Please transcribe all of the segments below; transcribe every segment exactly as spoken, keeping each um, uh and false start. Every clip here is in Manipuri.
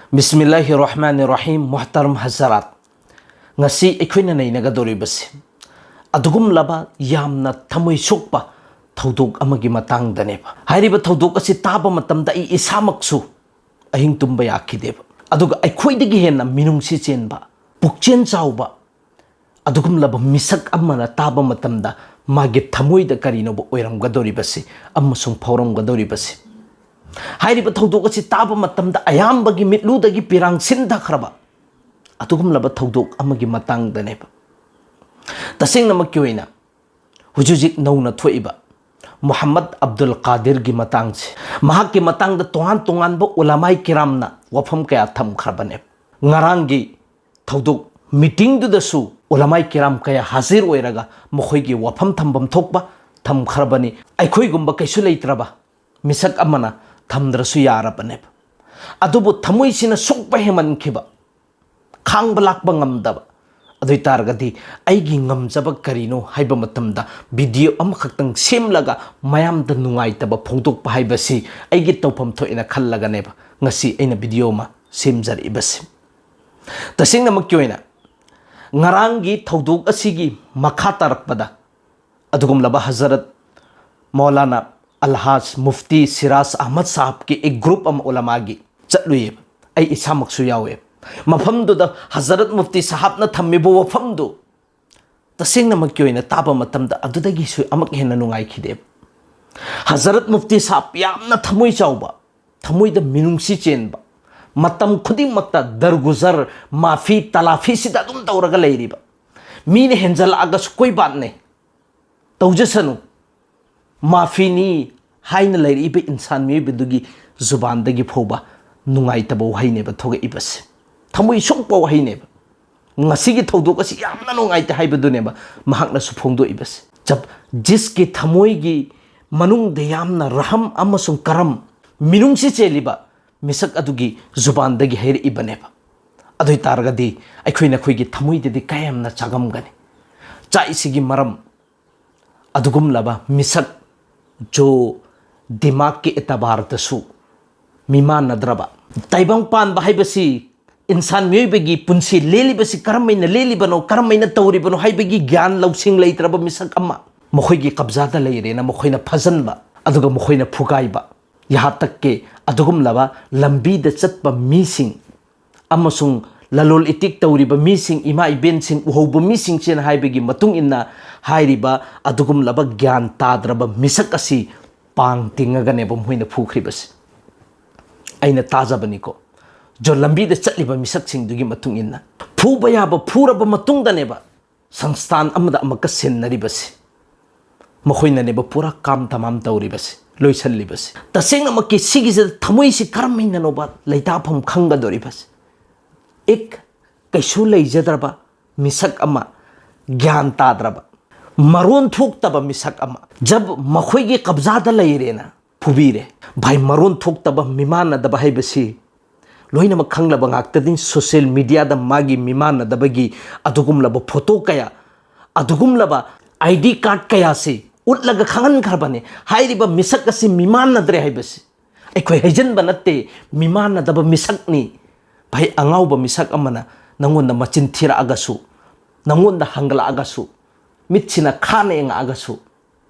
ꯕꯤꯁꯃꯤꯜꯂꯥꯍꯤꯔ ꯔꯍꯃꯥꯅꯤꯔ ꯔꯍꯤꯝ꯫ ꯃꯨꯍꯇꯔꯝ ꯍꯖꯔꯥꯠ, ꯉꯁꯤ ꯑꯩꯈꯣꯏꯅ ꯅꯩꯅꯒꯗꯧꯔꯤꯕꯁꯤ ꯑꯗꯨꯒꯨꯝꯂꯕ ꯌꯥꯝꯅ ꯊꯃꯣꯏ ꯁꯣꯛꯄ ꯊꯧꯗꯣꯛ ꯑꯃꯒꯤ ꯃꯇꯥꯡꯗꯅꯦꯕ꯫ ꯍꯥꯏꯔꯤꯕ ꯊꯧꯗꯣꯛ ꯑꯁꯤ ꯇꯥꯕ ꯃꯇꯝꯗ ꯑꯩ ꯏꯁꯥꯃꯛꯁꯨ ꯑꯍꯤꯡ ꯇꯨꯝꯕ ꯌꯥꯈꯤꯗꯦꯕ꯫ ꯑꯗꯨꯒ ꯑꯩꯈꯣꯏꯗꯒꯤ ꯍꯦꯟꯅ ꯃꯤꯅꯨꯡꯁꯤ ꯆꯦꯟꯕ, ꯄꯨꯛꯆꯦꯜ ꯆꯥꯎꯕ ꯑꯗꯨꯒꯨꯝꯂꯕ ꯃꯤꯁꯛ ꯑꯃꯅ ꯇꯥꯕ ꯃꯇꯝꯗ ꯃꯥꯒꯤ ꯊꯃꯣꯏꯗ ꯀꯔꯤꯅꯣꯕ ꯑꯣꯏꯔꯝꯒꯗꯧꯔꯤꯕꯁꯤ ꯑꯃꯁꯨꯡ ꯐꯥꯎꯔꯝꯒꯗꯧꯔꯤꯕꯁꯤ? ꯍꯥꯏꯔꯤꯕ ꯊꯧꯗꯣꯛ ꯑꯁꯤ ꯇꯥꯕ ꯃꯇꯝꯗ ꯑꯌꯥꯝꯕꯒꯤ ꯃꯤꯠꯂꯨꯗꯒꯤ ꯄꯤꯔꯥꯡ ꯁꯤꯟꯊꯈ꯭ꯔꯕ ꯑꯗꯨꯒꯨꯝꯂꯕ ꯊꯧꯗꯣꯛ ꯑꯃꯒꯤ ꯃꯇꯥꯡꯗꯅꯦꯕ꯫ ꯇꯁꯦꯡꯅꯃꯛꯀꯤ ꯑꯣꯏꯅ ꯍꯧꯖꯤꯛ ꯍꯧꯖꯤꯛ ꯅꯧꯅ ꯊꯣꯛꯏꯕ ꯃꯨꯍꯝꯃꯗ ꯑꯕꯗꯨꯜ ꯀꯥꯗꯤꯔꯒꯤ ꯃꯇꯥꯡꯁꯦ, ꯃꯍꯥꯛꯀꯤ ꯃꯇꯥꯡꯗ ꯇꯣꯉꯥꯟ ꯇꯣꯉꯥꯟꯕ ꯎꯂꯃꯥꯏ ꯀꯤꯔꯥꯝꯅ ꯋꯥꯐꯝ ꯀꯌꯥ ꯊꯝꯈ꯭ꯔꯕꯅꯦꯕ꯫ ꯉꯔꯥꯡꯒꯤ ꯊꯧꯗꯣꯛ ꯃꯤꯇꯤꯡꯗꯨꯗꯁꯨ ꯎꯂꯃꯥꯏ ꯀꯤꯔꯥꯝ ꯀꯌꯥ ꯍꯥꯖꯤꯔ ꯑꯣꯏꯔꯒ ꯃꯈꯣꯏꯒꯤ ꯋꯥꯐꯝ ꯊꯝꯐꯝ ꯊꯣꯛꯄ ꯊꯝꯈ꯭ꯔꯕꯅꯤ꯫ ꯑꯩꯈꯣꯏꯒꯨꯝꯕ ꯀꯩꯁꯨ ꯂꯩꯇ꯭ꯔꯕ ꯃꯤꯁꯛ ꯑꯃꯅ ꯊꯝꯗ꯭ꯔꯁꯨ ꯌꯥꯔꯕꯅꯦꯕ꯫ ꯑꯗꯨꯕꯨ ꯊꯃꯣꯏꯁꯤꯅ ꯁꯣꯛꯄ ꯍꯦꯟꯃꯟꯈꯤꯕ, ꯈꯥꯡꯕ ꯂꯥꯛꯄ ꯉꯝꯗꯕ, ꯑꯗꯨ ꯑꯣꯏ ꯇꯥꯔꯒꯗꯤ ꯑꯩꯒꯤ ꯉꯝꯖꯕ ꯀꯔꯤꯅꯣ ꯍꯥꯏꯕ ꯃꯇꯝꯗ ꯚꯤꯗꯤꯑꯣ ꯑꯃꯈꯛꯇꯪ ꯁꯦꯝꯂꯒ ꯃꯌꯥꯝꯗ ꯅꯨꯡꯉꯥꯏꯇꯕ ꯐꯣꯡꯗꯣꯛꯄ ꯍꯥꯏꯕꯁꯤ ꯑꯩꯒꯤ ꯇꯧꯐꯝ ꯊꯣꯛꯑꯦꯅ ꯈꯜꯂꯒꯅꯦꯕ ꯉꯁꯤ ꯑꯩꯅ ꯚꯤꯗꯤꯑꯣ ꯑꯃ ꯁꯦꯝꯖꯔꯛꯏꯕꯁꯤ꯫ ꯇꯁꯦꯡꯅꯃꯛꯀꯤ ꯑꯣꯏꯅ ꯉꯔꯥꯡꯒꯤ ꯊꯧꯗꯣꯛ ꯑꯁꯤꯒꯤ ꯃꯈꯥ ꯇꯥꯔꯛꯄꯗ ꯑꯗꯨꯒꯨꯝꯂꯕ ꯍꯖꯔꯠ ꯃꯧꯂꯥꯅꯥ ꯑꯜꯍꯥꯖ ꯃꯨꯐꯇꯤ ꯁꯤꯔꯥꯖ ꯑꯍꯃꯗ ꯁꯥꯍꯕꯀꯤ ꯑꯦꯛ ꯒ꯭ꯔꯨꯞ ꯑꯃ ꯎꯂꯃꯥꯒꯤ ꯆꯠꯂꯨꯏꯌꯦꯕ꯫ ꯑꯩ ꯏꯁꯥꯃꯛꯁꯨ ꯌꯥꯎꯋꯦ꯫ ꯃꯐꯝꯗꯨꯗ ꯍꯖꯔꯠ ꯃꯨꯐꯇꯤ ꯁꯥꯍꯕꯅ ꯊꯝꯃꯤꯕ ꯋꯥꯐꯝꯗꯨ ꯇꯁꯦꯡꯅꯃꯛꯀꯤ ꯑꯣꯏꯅ ꯇꯥꯕ ꯃꯇꯝꯗ ꯑꯗꯨꯗꯒꯤꯁꯨ ꯑꯃꯨꯛ ꯍꯦꯟꯅ ꯅꯨꯡꯉꯥꯏꯈꯤꯗꯦꯕ꯫ ꯍꯖꯔꯠ ꯃꯨꯐꯇꯤ ꯁꯥꯍꯕ ꯌꯥꯝꯅ ꯊꯃꯣꯏ ꯆꯥꯎꯕ, ꯊꯃꯣꯏꯗ ꯃꯤꯅꯨꯡꯁꯤ ꯆꯦꯟꯕ, ꯃꯇꯝ ꯈꯨꯗꯤꯡꯃꯛꯇ ꯗꯔꯒꯨꯖꯔ, ꯃꯥꯐꯤ, ꯇꯂꯥꯐꯤꯁꯤꯗ ꯑꯗꯨꯝ ꯇꯧꯔꯒ ꯂꯩꯔꯤꯕ, ꯃꯤꯅ ꯍꯦꯟꯖꯜꯂꯛꯑꯒꯁꯨ ꯀꯣꯏ ꯕꯥꯠ ꯅꯩ, ꯇꯧꯖꯁꯅꯨ, ꯃꯥꯐꯤꯅꯤ ꯍꯥꯏꯅ ꯂꯩꯔꯛꯏꯕ ꯏꯟꯁꯥꯟ ꯃꯤꯑꯣꯏꯕꯗꯨꯒꯤ ꯖꯨꯕꯥꯟꯗꯒꯤ ꯐꯥꯎꯕ ꯅꯨꯡꯉꯥꯏꯇꯕ ꯋꯥꯍꯩꯅꯦꯕ ꯊꯣꯛꯂꯛꯏꯕꯁꯦ꯫ ꯊꯃꯣꯏ ꯁꯣꯛꯄ ꯋꯥꯍꯩꯅꯦꯕ꯫ ꯉꯁꯤꯒꯤ ꯊꯧꯗꯣꯛ ꯑꯁꯤ ꯌꯥꯝꯅ ꯅꯨꯡꯉꯥꯏꯇꯦ ꯍꯥꯏꯕꯗꯨꯅꯦꯕ ꯃꯍꯥꯛꯅꯁꯨ ꯐꯣꯡꯗꯣꯛꯏꯕꯁꯦ꯫ ꯖꯕ ꯖꯤꯁꯀꯤ ꯊꯃꯣꯏꯒꯤ ꯃꯅꯨꯡꯗ ꯌꯥꯝꯅ ꯔꯍꯝ ꯑꯃꯁꯨꯡ ꯀꯔꯝ, ꯃꯤꯅꯨꯡꯁꯤ ꯆꯦꯜꯂꯤꯕ ꯃꯤꯁꯛ ꯑꯗꯨꯒꯤ ꯖꯨꯕꯥꯟꯗꯒꯤ ꯍꯩꯔꯛꯏꯕꯅꯦꯕ꯫ ꯑꯗꯨ ꯑꯣꯏ ꯇꯥꯔꯒꯗꯤ ꯑꯩꯈꯣꯏꯅ ꯑꯩꯈꯣꯏꯒꯤ ꯊꯃꯣꯏꯗꯗꯤ ꯀꯌꯥꯝꯅ ꯆꯥꯒꯝꯒꯅꯤ? ꯆꯥꯛꯏꯁꯤꯒꯤ ꯃꯔꯝ ꯑꯗꯨꯒꯨꯝꯂꯕ ꯃꯤꯁꯛ ꯖꯣ ꯗꯤꯃꯥꯛꯀꯤ ꯑꯦꯇꯕꯥꯔꯗꯁꯨ ꯃꯤꯃꯥꯟꯅꯗ꯭ꯔꯕ꯫ ꯇꯥꯏꯕꯪ ꯄꯥꯟꯕ ꯍꯥꯏꯕꯁꯤ ꯏꯟꯁꯥꯟ ꯃꯤꯑꯣꯏꯕꯒꯤ ꯄꯨꯟꯁꯤ ꯂꯦꯜꯂꯤꯕꯁꯤ ꯀꯔꯝꯍꯥꯏꯅ ꯂꯦꯜꯂꯤꯕꯅꯣ, ꯀꯔꯝꯍꯥꯏꯅ ꯇꯧꯔꯤꯕꯅꯣ ꯍꯥꯏꯕꯒꯤ ꯒ꯭ꯌꯥꯟ ꯂꯧꯁꯤꯡ ꯂꯩꯇ꯭ꯔꯕ ꯃꯤꯁꯛ ꯑꯃ ꯃꯈꯣꯏꯒꯤ ꯀꯕꯖꯥꯗ ꯂꯩꯔꯦꯅ ꯃꯈꯣꯏꯅ ꯐꯖꯟꯕ, ꯑꯗꯨꯒ ꯃꯈꯣꯏꯅ ꯐꯨꯒꯥꯏꯕ꯫ ꯌꯍꯥ ꯇꯛ ꯀꯦ ꯑꯗꯨꯒꯨꯝꯂꯕ ꯂꯝꯕꯤꯗ ꯆꯠꯄ ꯃꯤꯁꯤꯡ ꯑꯃꯁꯨꯡ ꯂꯂꯣꯜ ꯏꯇꯤꯛ ꯇꯧꯔꯤꯕ ꯃꯤꯁꯤꯡ, ꯏꯃꯥ ꯏꯕꯦꯟꯁꯤꯡ, ꯎꯍꯧꯕ ꯃꯤꯁꯤꯡꯁꯤꯅ ꯍꯥꯏꯕꯒꯤ ꯃꯇꯨꯡ ꯏꯟꯅ, ꯍꯥꯏꯔꯤꯕ ꯑꯗꯨꯒꯨꯝꯂꯕ ꯒ꯭ꯌꯥꯟ ꯇꯥꯗ꯭ꯔꯕ ꯃꯤꯁꯛ ꯑꯁꯤ ꯄꯥꯡ ꯇꯤꯡꯉꯒꯅꯦꯕ ꯃꯈꯣꯏꯅ ꯐꯨꯈ꯭ꯔꯤꯕꯁꯤ꯫ ꯑꯩꯅ ꯇꯥꯖꯕꯅꯤꯀꯣ, ꯖꯣ ꯂꯝꯕꯤꯗ ꯆꯠꯂꯤꯕ ꯃꯤꯁꯛꯁꯤꯡꯗꯨꯒꯤ ꯃꯇꯨꯡ ꯏꯟꯅ ꯐꯨꯕ ꯌꯥꯕ ꯐꯨꯔꯕ ꯃꯇꯨꯡꯗꯅꯦꯕ ꯁꯪꯁꯊꯥꯟ ꯑꯃꯗ ꯑꯃꯨꯛꯀ ꯁꯤꯟꯅꯔꯤꯕꯁꯤ, ꯃꯈꯣꯏꯅꯅꯦꯕ ꯄꯨꯔꯥ ꯀꯥꯝ ꯇꯃꯥꯝ ꯇꯧꯔꯤꯕꯁꯤ, ꯂꯣꯏꯁꯤꯜꯂꯤꯕꯁꯤ꯫ ꯇꯁꯦꯡꯅꯃꯛꯀꯤ ꯁꯤꯒꯤꯁꯤꯗ ꯊꯃꯣꯏꯁꯤ ꯀꯔꯝꯍꯥꯏꯅꯅꯣꯕ ꯂꯩꯇꯥꯐꯝ ꯈꯪꯒꯗꯧꯔꯤꯕꯁꯤ? ꯏꯛ, ꯀꯩꯁꯨ ꯂꯩꯖꯗ꯭ꯔꯕ ꯃꯤꯁꯛ ꯑꯃ, ꯒ꯭ꯌꯥꯟ ꯇꯥꯗ꯭ꯔꯕ, ꯃꯔꯣꯟ ꯊꯣꯛꯇꯕ ꯃꯤꯁꯛ ꯑꯃ, ꯖꯕ ꯃꯈꯣꯏꯒꯤ ꯀꯕꯖꯥꯗ ꯂꯩꯔꯦꯅ ꯐꯨꯕꯤꯔꯦ꯫ ꯚꯥꯏ, ꯃꯔꯣꯟ ꯊꯣꯛꯇꯕ, ꯃꯤꯃꯥꯟꯅꯗꯕ ꯍꯥꯏꯕꯁꯤ ꯂꯣꯏꯅꯃꯛ ꯈꯪꯂꯕ ꯉꯥꯛꯇꯅꯤ꯫ ꯁꯣꯁꯤꯌꯦꯜ ꯃꯤꯗꯤꯌꯥꯗ ꯃꯥꯒꯤ ꯃꯤꯃꯥꯟꯅꯗꯕꯒꯤ ꯑꯗꯨꯒꯨꯝꯂꯕ ꯐꯣꯇꯣ ꯀꯌꯥ, ꯑꯗꯨꯒꯨꯝꯂꯕ ꯑꯥꯏ ꯗꯤ ꯀꯥꯔꯗ ꯀꯌꯥꯁꯤ ꯎꯠꯂꯒ ꯈꯪꯍꯟꯈ꯭ꯔꯕꯅꯤ꯫ ꯍꯥꯏꯔꯤꯕ ꯃꯤꯁꯛ ꯑꯁꯤ ꯃꯤꯃꯥꯟꯅꯗ꯭ꯔꯦ ꯍꯥꯏꯕꯁꯤ꯫ ꯑꯩꯈꯣꯏ ꯍꯩꯖꯤꯟꯕ ꯅꯠꯇꯦ, ꯃꯤꯃꯥꯟꯅꯗꯕ ꯃꯤꯁꯛꯅꯤ꯫ ꯚꯥꯏ, ꯑꯉꯥꯎꯕ ꯃꯤꯁꯛ ꯑꯃꯅ ꯅꯪꯉꯣꯟꯗ ꯃꯆꯤꯟ ꯊꯤꯔꯛꯑꯒꯁꯨ, ꯅꯪꯉꯣꯟꯗ ꯍꯪꯒꯠꯂꯛꯑꯒꯁꯨ, ꯃꯤꯠꯁꯤꯅ ꯈꯥꯅ ꯌꯦꯡꯉꯛꯑꯒꯁꯨ,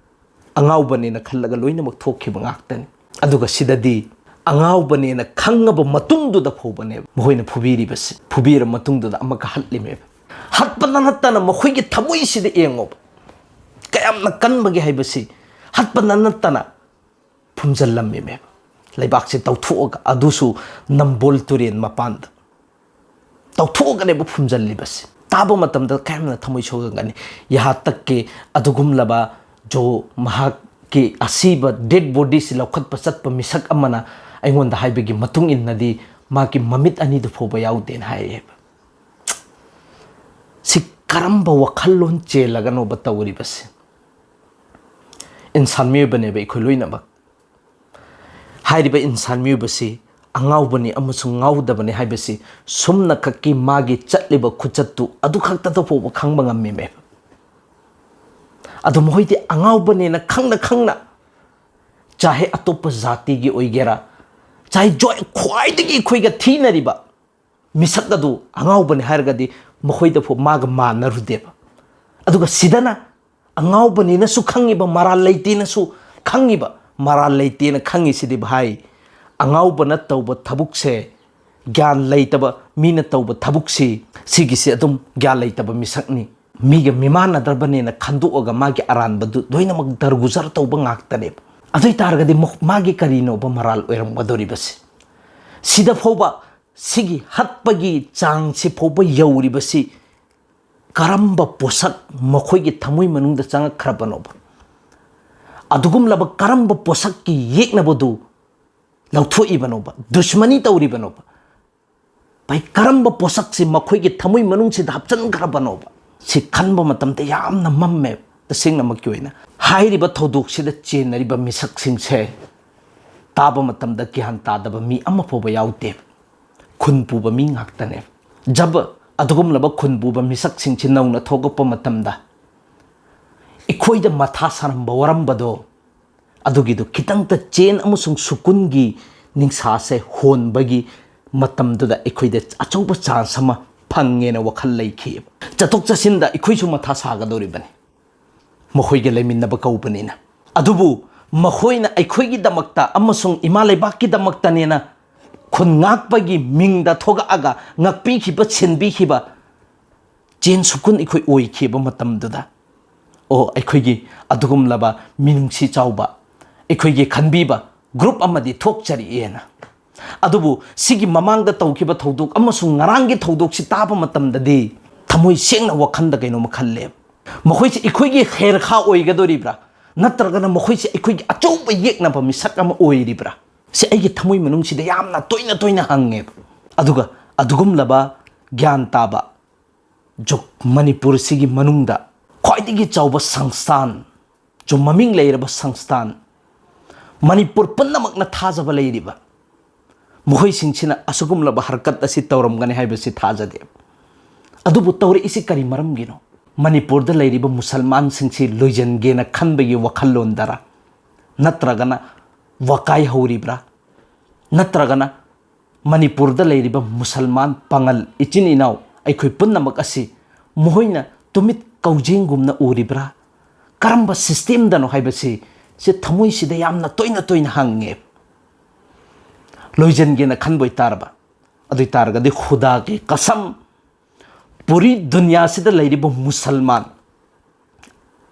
ꯑꯉꯥꯎꯕꯅꯦꯅ ꯈꯜꯂꯒ ꯂꯣꯏꯅꯃꯛ ꯊꯣꯛꯈꯤꯕ ꯉꯥꯛꯇꯅꯤ꯫ ꯑꯗꯨꯒ ꯁꯤꯗꯗꯤ ꯑꯉꯥꯎꯕꯅꯦꯅ ꯈꯪꯉꯕ ꯃꯇꯨꯡꯗꯨꯗ ꯐꯥꯎꯕꯅꯦꯕ ꯃꯈꯣꯏꯅ ꯐꯨꯕꯤꯔꯤꯕꯁꯤ꯫ ꯐꯨꯕꯤꯔ ꯃꯇꯨꯡꯗꯨꯗ ꯑꯃꯨꯛꯀ ꯍꯠꯂꯤꯃꯦꯕ꯫ ꯍꯠꯄꯗ ꯅꯠꯇꯅ ꯃꯈꯣꯏꯒꯤ ꯊꯃꯣꯏꯁꯤꯗ ꯌꯦꯡꯉꯣꯕ, ꯀꯌꯥꯝꯅ ꯀꯟꯕꯒꯦ ꯍꯥꯏꯕꯁꯤ꯫ ꯍꯠꯄꯗ ꯅꯠꯇꯅ ꯐꯨꯝꯖꯤꯜꯂꯝꯃꯤꯃꯦꯕ꯫ ꯂꯩꯕꯥꯛꯁꯦ ꯇꯧꯊꯣꯛꯑꯒ, ꯑꯗꯨꯁꯨ ꯅꯝꯕꯣꯜ ꯇꯨꯔꯦꯟ ꯃꯄꯥꯟꯗ ꯇꯧꯊꯣꯛꯑꯒꯅꯦꯕ ꯐꯨꯝꯖꯤꯜꯂꯤꯕꯁꯦ꯫ ꯇꯥꯕ ꯃꯇꯝꯗ ꯀꯌꯥꯝꯅ ꯊꯃꯣꯏ ꯁꯣꯛꯑꯝꯒꯅꯤ꯫ ꯌꯍꯥ ꯇꯛ ꯀꯦ ꯑꯗꯨꯒꯨꯝꯂꯕ ꯖꯣ ꯃꯍꯥꯛꯀꯤ ꯑꯁꯤꯕ ꯗꯦꯗ ꯕꯣꯗꯤꯁꯤ ꯂꯧꯈꯠꯄ ꯆꯠꯄ ꯃꯤꯁꯛ ꯑꯃꯅ ꯑꯩꯉꯣꯟꯗ ꯍꯥꯏꯕꯒꯤ ꯃꯇꯨꯡ ꯏꯟꯅꯗꯤ ꯃꯥꯒꯤ ꯃꯃꯤꯠ ꯑꯅꯤꯗꯨ ꯐꯥꯎꯕ ꯌꯥꯎꯗꯦꯅ ꯍꯥꯏꯔꯛꯑꯦꯕ꯫ ꯁꯤ ꯀꯔꯝꯕ ꯋꯥꯈꯜꯂꯣꯟ ꯆꯦꯜꯂꯒꯅꯣꯕ ꯇꯧꯔꯤꯕꯁꯦ? ꯏꯟꯁꯥꯟ ꯃꯤꯑꯣꯏꯕꯅꯦꯕ ꯑꯩꯈꯣꯏ ꯂꯣꯏꯅꯃꯛ꯫ ꯍꯥꯏꯔꯤꯕ ꯏꯟꯁꯥꯟ ꯃꯤꯑꯣꯏꯕꯁꯤ ꯑꯉꯥꯎꯕꯅꯤ ꯑꯃꯁꯨꯡ ꯉꯥꯎꯗꯕꯅꯤ ꯍꯥꯏꯕꯁꯤ ꯁꯨꯝꯅꯈꯛꯀꯤ ꯃꯥꯒꯤ ꯆꯠꯂꯤꯕ ꯈꯨꯆꯠꯇꯨ ꯑꯗꯨ ꯈꯛꯇꯗ ꯐꯥꯎꯕ ꯈꯪꯕ ꯉꯝꯃꯤꯃꯦꯕ꯫ ꯑꯗꯨ ꯃꯈꯣꯏꯗꯤ ꯑꯉꯥꯎꯕꯅꯦꯅ ꯈꯪꯅ ꯈꯪꯅ, ꯆꯥꯍꯦ ꯑꯇꯣꯞꯄ ꯖꯥꯇꯤꯒꯤ ꯑꯣꯏꯒꯦꯔꯥ, ꯆꯥꯏꯖꯣꯏ ꯈ꯭ꯋꯥꯏꯗꯒꯤ ꯑꯩꯈꯣꯏꯒ ꯊꯤꯅꯔꯤꯕ ꯃꯤꯁꯛ ꯑꯗꯨ ꯑꯉꯥꯎꯕꯅꯤ ꯍꯥꯏꯔꯒꯗꯤ ꯃꯈꯣꯏꯗ ꯐꯥꯎ ꯃꯥꯒ ꯃꯥꯟꯅꯔꯨꯗꯦꯕ꯫ ꯑꯗꯨꯒ ꯁꯤꯗꯅ ꯑꯉꯥꯎꯕꯅꯤꯅꯁꯨ ꯈꯪꯉꯤꯕ, ꯃꯔꯥꯜ ꯂꯩꯇꯦꯅꯁꯨ ꯈꯪꯉꯤꯕ, ꯃꯔꯥꯜ ꯂꯩꯇꯦꯅ ꯈꯪꯉꯤꯁꯤꯗꯤ ꯚꯥꯏ, ꯑꯉꯥꯎꯕꯅ ꯇꯧꯕ ꯊꯕꯛꯁꯦ, ꯒ꯭ꯌꯥꯟ ꯂꯩꯇꯕ ꯃꯤꯅ ꯇꯧꯕ ꯊꯕꯛꯁꯤ, ꯁꯤꯒꯤꯁꯤ ꯑꯗꯨꯝ ꯒ꯭ꯌꯥꯟ ꯂꯩꯇꯕ ꯃꯤꯁꯛꯅꯤ, ꯃꯤꯒ ꯃꯤꯃꯥꯟꯅꯗ꯭ꯔꯕꯅꯦꯅ ꯈꯟꯗꯣꯛꯑꯒ ꯃꯥꯒꯤ ꯑꯔꯥꯟꯕꯗꯨ ꯂꯣꯏꯅꯃꯛ ꯗꯔꯒꯨꯖꯔ ꯇꯧꯕ ꯉꯥꯛꯇꯅꯦꯕ꯫ ꯑꯗꯨ ꯑꯣꯏ ꯇꯥꯔꯒꯗꯤ ꯃ-, ꯃꯥꯒꯤ ꯀꯔꯤꯅꯣꯕ ꯃꯔꯥꯜ ꯑꯣꯏꯔꯝꯒꯗꯧꯔꯤꯕꯁꯦ? ꯁꯤꯗ ꯐꯥꯎꯕ, ꯁꯤꯒꯤ ꯍꯠꯄꯒꯤ ꯆꯥꯡꯁꯤ ꯐꯥꯎꯕ ꯌꯧꯔꯤꯕꯁꯤ ꯀꯔꯝꯕ ꯄꯣꯠꯁꯛ ꯃꯈꯣꯏꯒꯤ ꯊꯃꯣꯏ ꯃꯅꯨꯡꯗ ꯆꯪꯉꯛꯈ꯭ꯔꯕꯅꯣꯕ? ꯑꯗꯨꯒꯨꯝꯂꯕ ꯀꯔꯝꯕ ꯄꯣꯠꯁꯛꯀꯤ ꯌꯦꯛꯅꯕꯗꯨ ꯂꯧꯊꯣꯛꯏꯕꯅꯣꯕ, ꯗꯨꯁꯃꯅꯤ ꯇꯧꯔꯤꯕꯅꯣꯕ? ꯚꯥꯏ, ꯀꯔꯝꯕ ꯄꯣꯠꯁꯛꯁꯤ ꯃꯈꯣꯏꯒꯤ ꯊꯃꯣꯏ ꯃꯅꯨꯡꯁꯤꯗ ꯍꯥꯞꯆꯤꯟꯈ꯭ꯔꯕꯅꯣꯕ? ꯁꯤ ꯈꯟꯕ ꯃꯇꯝꯗ ꯌꯥꯝꯅ ꯃꯝꯃꯦ꯫ ꯇꯁꯦꯡꯅꯃꯛꯀꯤ ꯑꯣꯏꯅ ꯍꯥꯏꯔꯤꯕ ꯊꯧꯗꯣꯛꯁꯤꯗ ꯆꯦꯟꯅꯔꯤꯕ ꯃꯤꯁꯛꯁꯤꯡꯁꯦ ꯇꯥꯕ ꯃꯇꯝꯗ ꯒ꯭ꯌꯥꯟ ꯇꯥꯗꯕ ꯃꯤ ꯑꯃ ꯐꯥꯎꯕ ꯌꯥꯎꯗꯦ꯫ ꯈꯨꯟ ꯄꯨꯕ ꯃꯤ ꯉꯥꯛꯇꯅꯦ꯫ ꯖꯕ ꯑꯗꯨꯒꯨꯝꯂꯕ ꯈꯨꯟ ꯄꯨꯕ ꯃꯤꯁꯛꯁꯤꯡꯁꯤ ꯅꯧꯅ ꯊꯣꯛꯂꯛꯄ ꯃꯇꯝꯗ ꯑꯩꯈꯣꯏꯗ ꯃꯊꯥ ꯁꯥꯔꯝꯕ ꯋꯥꯔꯝꯕꯗꯣ, ꯑꯗꯨꯒꯤꯗꯣ ꯈꯤꯇꯪꯇ ꯆꯦꯟ ꯑꯃꯁꯨꯡ ꯁꯨꯀꯨꯟꯒꯤ ꯅꯤꯡꯁꯥꯁꯦ ꯍꯣꯟꯕꯒꯤ ꯃꯇꯝꯗꯨꯗ ꯑꯩꯈꯣꯏꯗ ꯑꯆꯧꯕ ꯆꯥꯟꯁ ꯑꯃ ꯐꯪꯉꯦꯅ ꯋꯥꯈꯜ ꯂꯩꯈꯤꯑꯕ꯫ ꯆꯠꯊꯣꯛ ꯆꯠꯁꯤꯟꯗ ꯑꯩꯈꯣꯏꯁꯨ ꯃꯊꯥ ꯁꯥꯒꯗꯧꯔꯤꯕꯅꯤ, ꯃꯈꯣꯏꯒ ꯂꯩꯃꯤꯟꯅꯕ ꯀꯧꯕꯅꯤꯅ꯫ ꯑꯗꯨꯕꯨ ꯃꯈꯣꯏꯅ ꯑꯩꯈꯣꯏꯒꯤꯗꯃꯛꯇ ꯑꯃꯁꯨꯡ ꯏꯃꯥ ꯂꯩꯕꯥꯛꯀꯤꯗꯃꯛꯇꯅꯦꯅ ꯈꯨꯟ ꯉꯥꯛꯄꯒꯤ ꯃꯤꯡꯗ ꯊꯣꯛꯂꯛꯑꯒ ꯉꯥꯛꯄꯤꯈꯤꯕ, ꯁꯦꯟꯕꯤꯈꯤꯕ ꯆꯦꯟ ꯁꯨꯀꯨꯟ ꯑꯩꯈꯣꯏ ꯑꯣꯏꯈꯤꯕ ꯃꯇꯝꯗꯨꯗ, ꯑꯣ, ꯑꯩꯈꯣꯏꯒꯤ ꯑꯗꯨꯒꯨꯝꯂꯕ ꯃꯤꯅꯨꯡꯁꯤ ꯆꯥꯎꯕ, ꯑꯩꯈꯣꯏꯒꯤ ꯈꯟꯕꯤꯕ ꯒ꯭ꯔꯨꯞ ꯑꯃꯗꯤ ꯊꯣꯛꯆꯔꯛꯑꯦꯅ꯫ ꯑꯗꯨꯕꯨ ꯁꯤꯒꯤ ꯃꯃꯥꯡꯗ ꯇꯧꯈꯤꯕ ꯊꯧꯗꯣꯛ ꯑꯃꯁꯨꯡ ꯉꯔꯥꯡꯒꯤ ꯊꯧꯗꯣꯛꯁꯤ ꯇꯥꯕ ꯃꯇꯝꯗꯗꯤ ꯊꯃꯣꯏ ꯁꯦꯡꯅ ꯋꯥꯈꯜꯗ ꯀꯩꯅꯣꯝꯃ ꯈꯜꯂꯦꯕ꯫ ꯃꯈꯣꯏꯁꯤ ꯑꯩꯈꯣꯏꯒꯤ ꯍꯦꯔꯈꯥ ꯑꯣꯏꯒꯗꯧꯔꯤꯕ꯭ꯔꯥ, ꯅꯠꯇ꯭ꯔꯒꯅ ꯃꯈꯣꯏꯁꯤ ꯑꯩꯈꯣꯏꯒꯤ ꯑꯆꯧꯕ ꯌꯦꯛꯅꯕ ꯃꯤꯁꯛ ꯑꯃ ꯑꯣꯏꯔꯤꯕ꯭ꯔꯥ? ꯁꯤ ꯑꯩꯒꯤ ꯊꯃꯣꯏ ꯃꯅꯨꯡꯁꯤꯗ ꯌꯥꯝꯅ ꯇꯣꯏꯅ ꯇꯣꯏꯅ ꯍꯪꯉꯦꯕ꯫ ꯑꯗꯨꯒ ꯑꯗꯨꯒꯨꯝꯂꯕ ꯒ꯭ꯌꯥꯟ ꯇꯥꯕ ꯖꯣ-, ꯃꯅꯤꯄꯨꯔꯁꯤꯒꯤ ꯃꯅꯨꯡꯗ ꯈ꯭ꯋꯥꯏꯗꯒꯤ ꯆꯥꯎꯕ ꯁꯪꯁꯊꯥꯟ, ꯖꯣ-, ꯃꯃꯤꯡ ꯂꯩꯔꯕ ꯁꯪꯁꯊꯥꯟ, ꯃꯅꯤꯄꯨꯔ ꯄꯨꯝꯅꯃꯛꯅ ꯊꯥꯖꯕ ꯂꯩꯔꯤꯕ ꯃꯈꯣꯏꯁꯤꯡꯁꯤꯅ ꯑꯁꯤꯒꯨꯝꯂꯕ ꯍꯔꯀꯠ ꯑꯁꯤ ꯇꯧꯔꯝꯒꯅꯤ ꯍꯥꯏꯕꯁꯤ ꯊꯥꯖꯗꯦ꯫ ꯑꯗꯨꯕꯨ ꯇꯧꯔꯛꯏꯁꯤ ꯀꯔꯤ ꯃꯔꯝꯒꯤꯅꯣ? ꯃꯅꯤꯄꯨꯔꯗ ꯂꯩꯔꯤꯕ ꯃꯨꯁꯜꯃꯥꯟꯁꯤꯡꯁꯤ ꯂꯣꯏꯁꯤꯟꯒꯦꯅ ꯈꯟꯕꯒꯤ ꯋꯥꯈꯜꯂꯣꯟꯗꯔ? ꯅꯠꯇ꯭ꯔꯒꯅ ꯋꯥꯀꯥꯏ ꯍꯧꯔꯤꯕ꯭ꯔꯥ? ꯅꯠꯇ꯭ꯔꯒꯅ ꯃꯅꯤꯄꯨꯔꯗ ꯂꯩꯔꯤꯕ ꯃꯨꯁꯜꯃꯥꯟ ꯄꯥꯉꯜ ꯏꯆꯤꯟ ꯏꯅꯥꯎ ꯑꯩꯈꯣꯏ ꯄꯨꯝꯅꯃꯛ ꯑꯁꯤ ꯃꯈꯣꯏꯅ ꯇꯨꯃꯤꯠ ꯀꯧꯖꯦꯡꯒꯨꯝꯅ ꯎꯔꯤꯕ꯭ꯔꯥ? ꯀꯔꯝꯕ ꯁꯤꯁꯇꯦꯝꯗꯅꯣ ꯍꯥꯏꯕꯁꯤ ꯁꯤ ꯊꯃꯣꯏꯁꯤꯗ ꯌꯥꯝꯅ ꯇꯣꯏꯅ ꯇꯣꯏꯅ ꯍꯪꯉꯦ꯫ ꯂꯣꯏꯁꯤꯟꯒꯦꯅ ꯈꯟꯕ ꯑꯣꯏꯇꯥꯔꯕ, ꯑꯗꯨ ꯑꯣꯏꯇꯥꯔꯒꯗꯤ ꯈꯨꯗꯥꯒꯤ ꯀꯁꯝ, ꯄꯨꯔꯤ ꯗꯨꯅꯤꯌꯥꯁꯤꯗ ꯂꯩꯔꯤꯕ ꯃꯨꯁꯜꯃꯥꯟ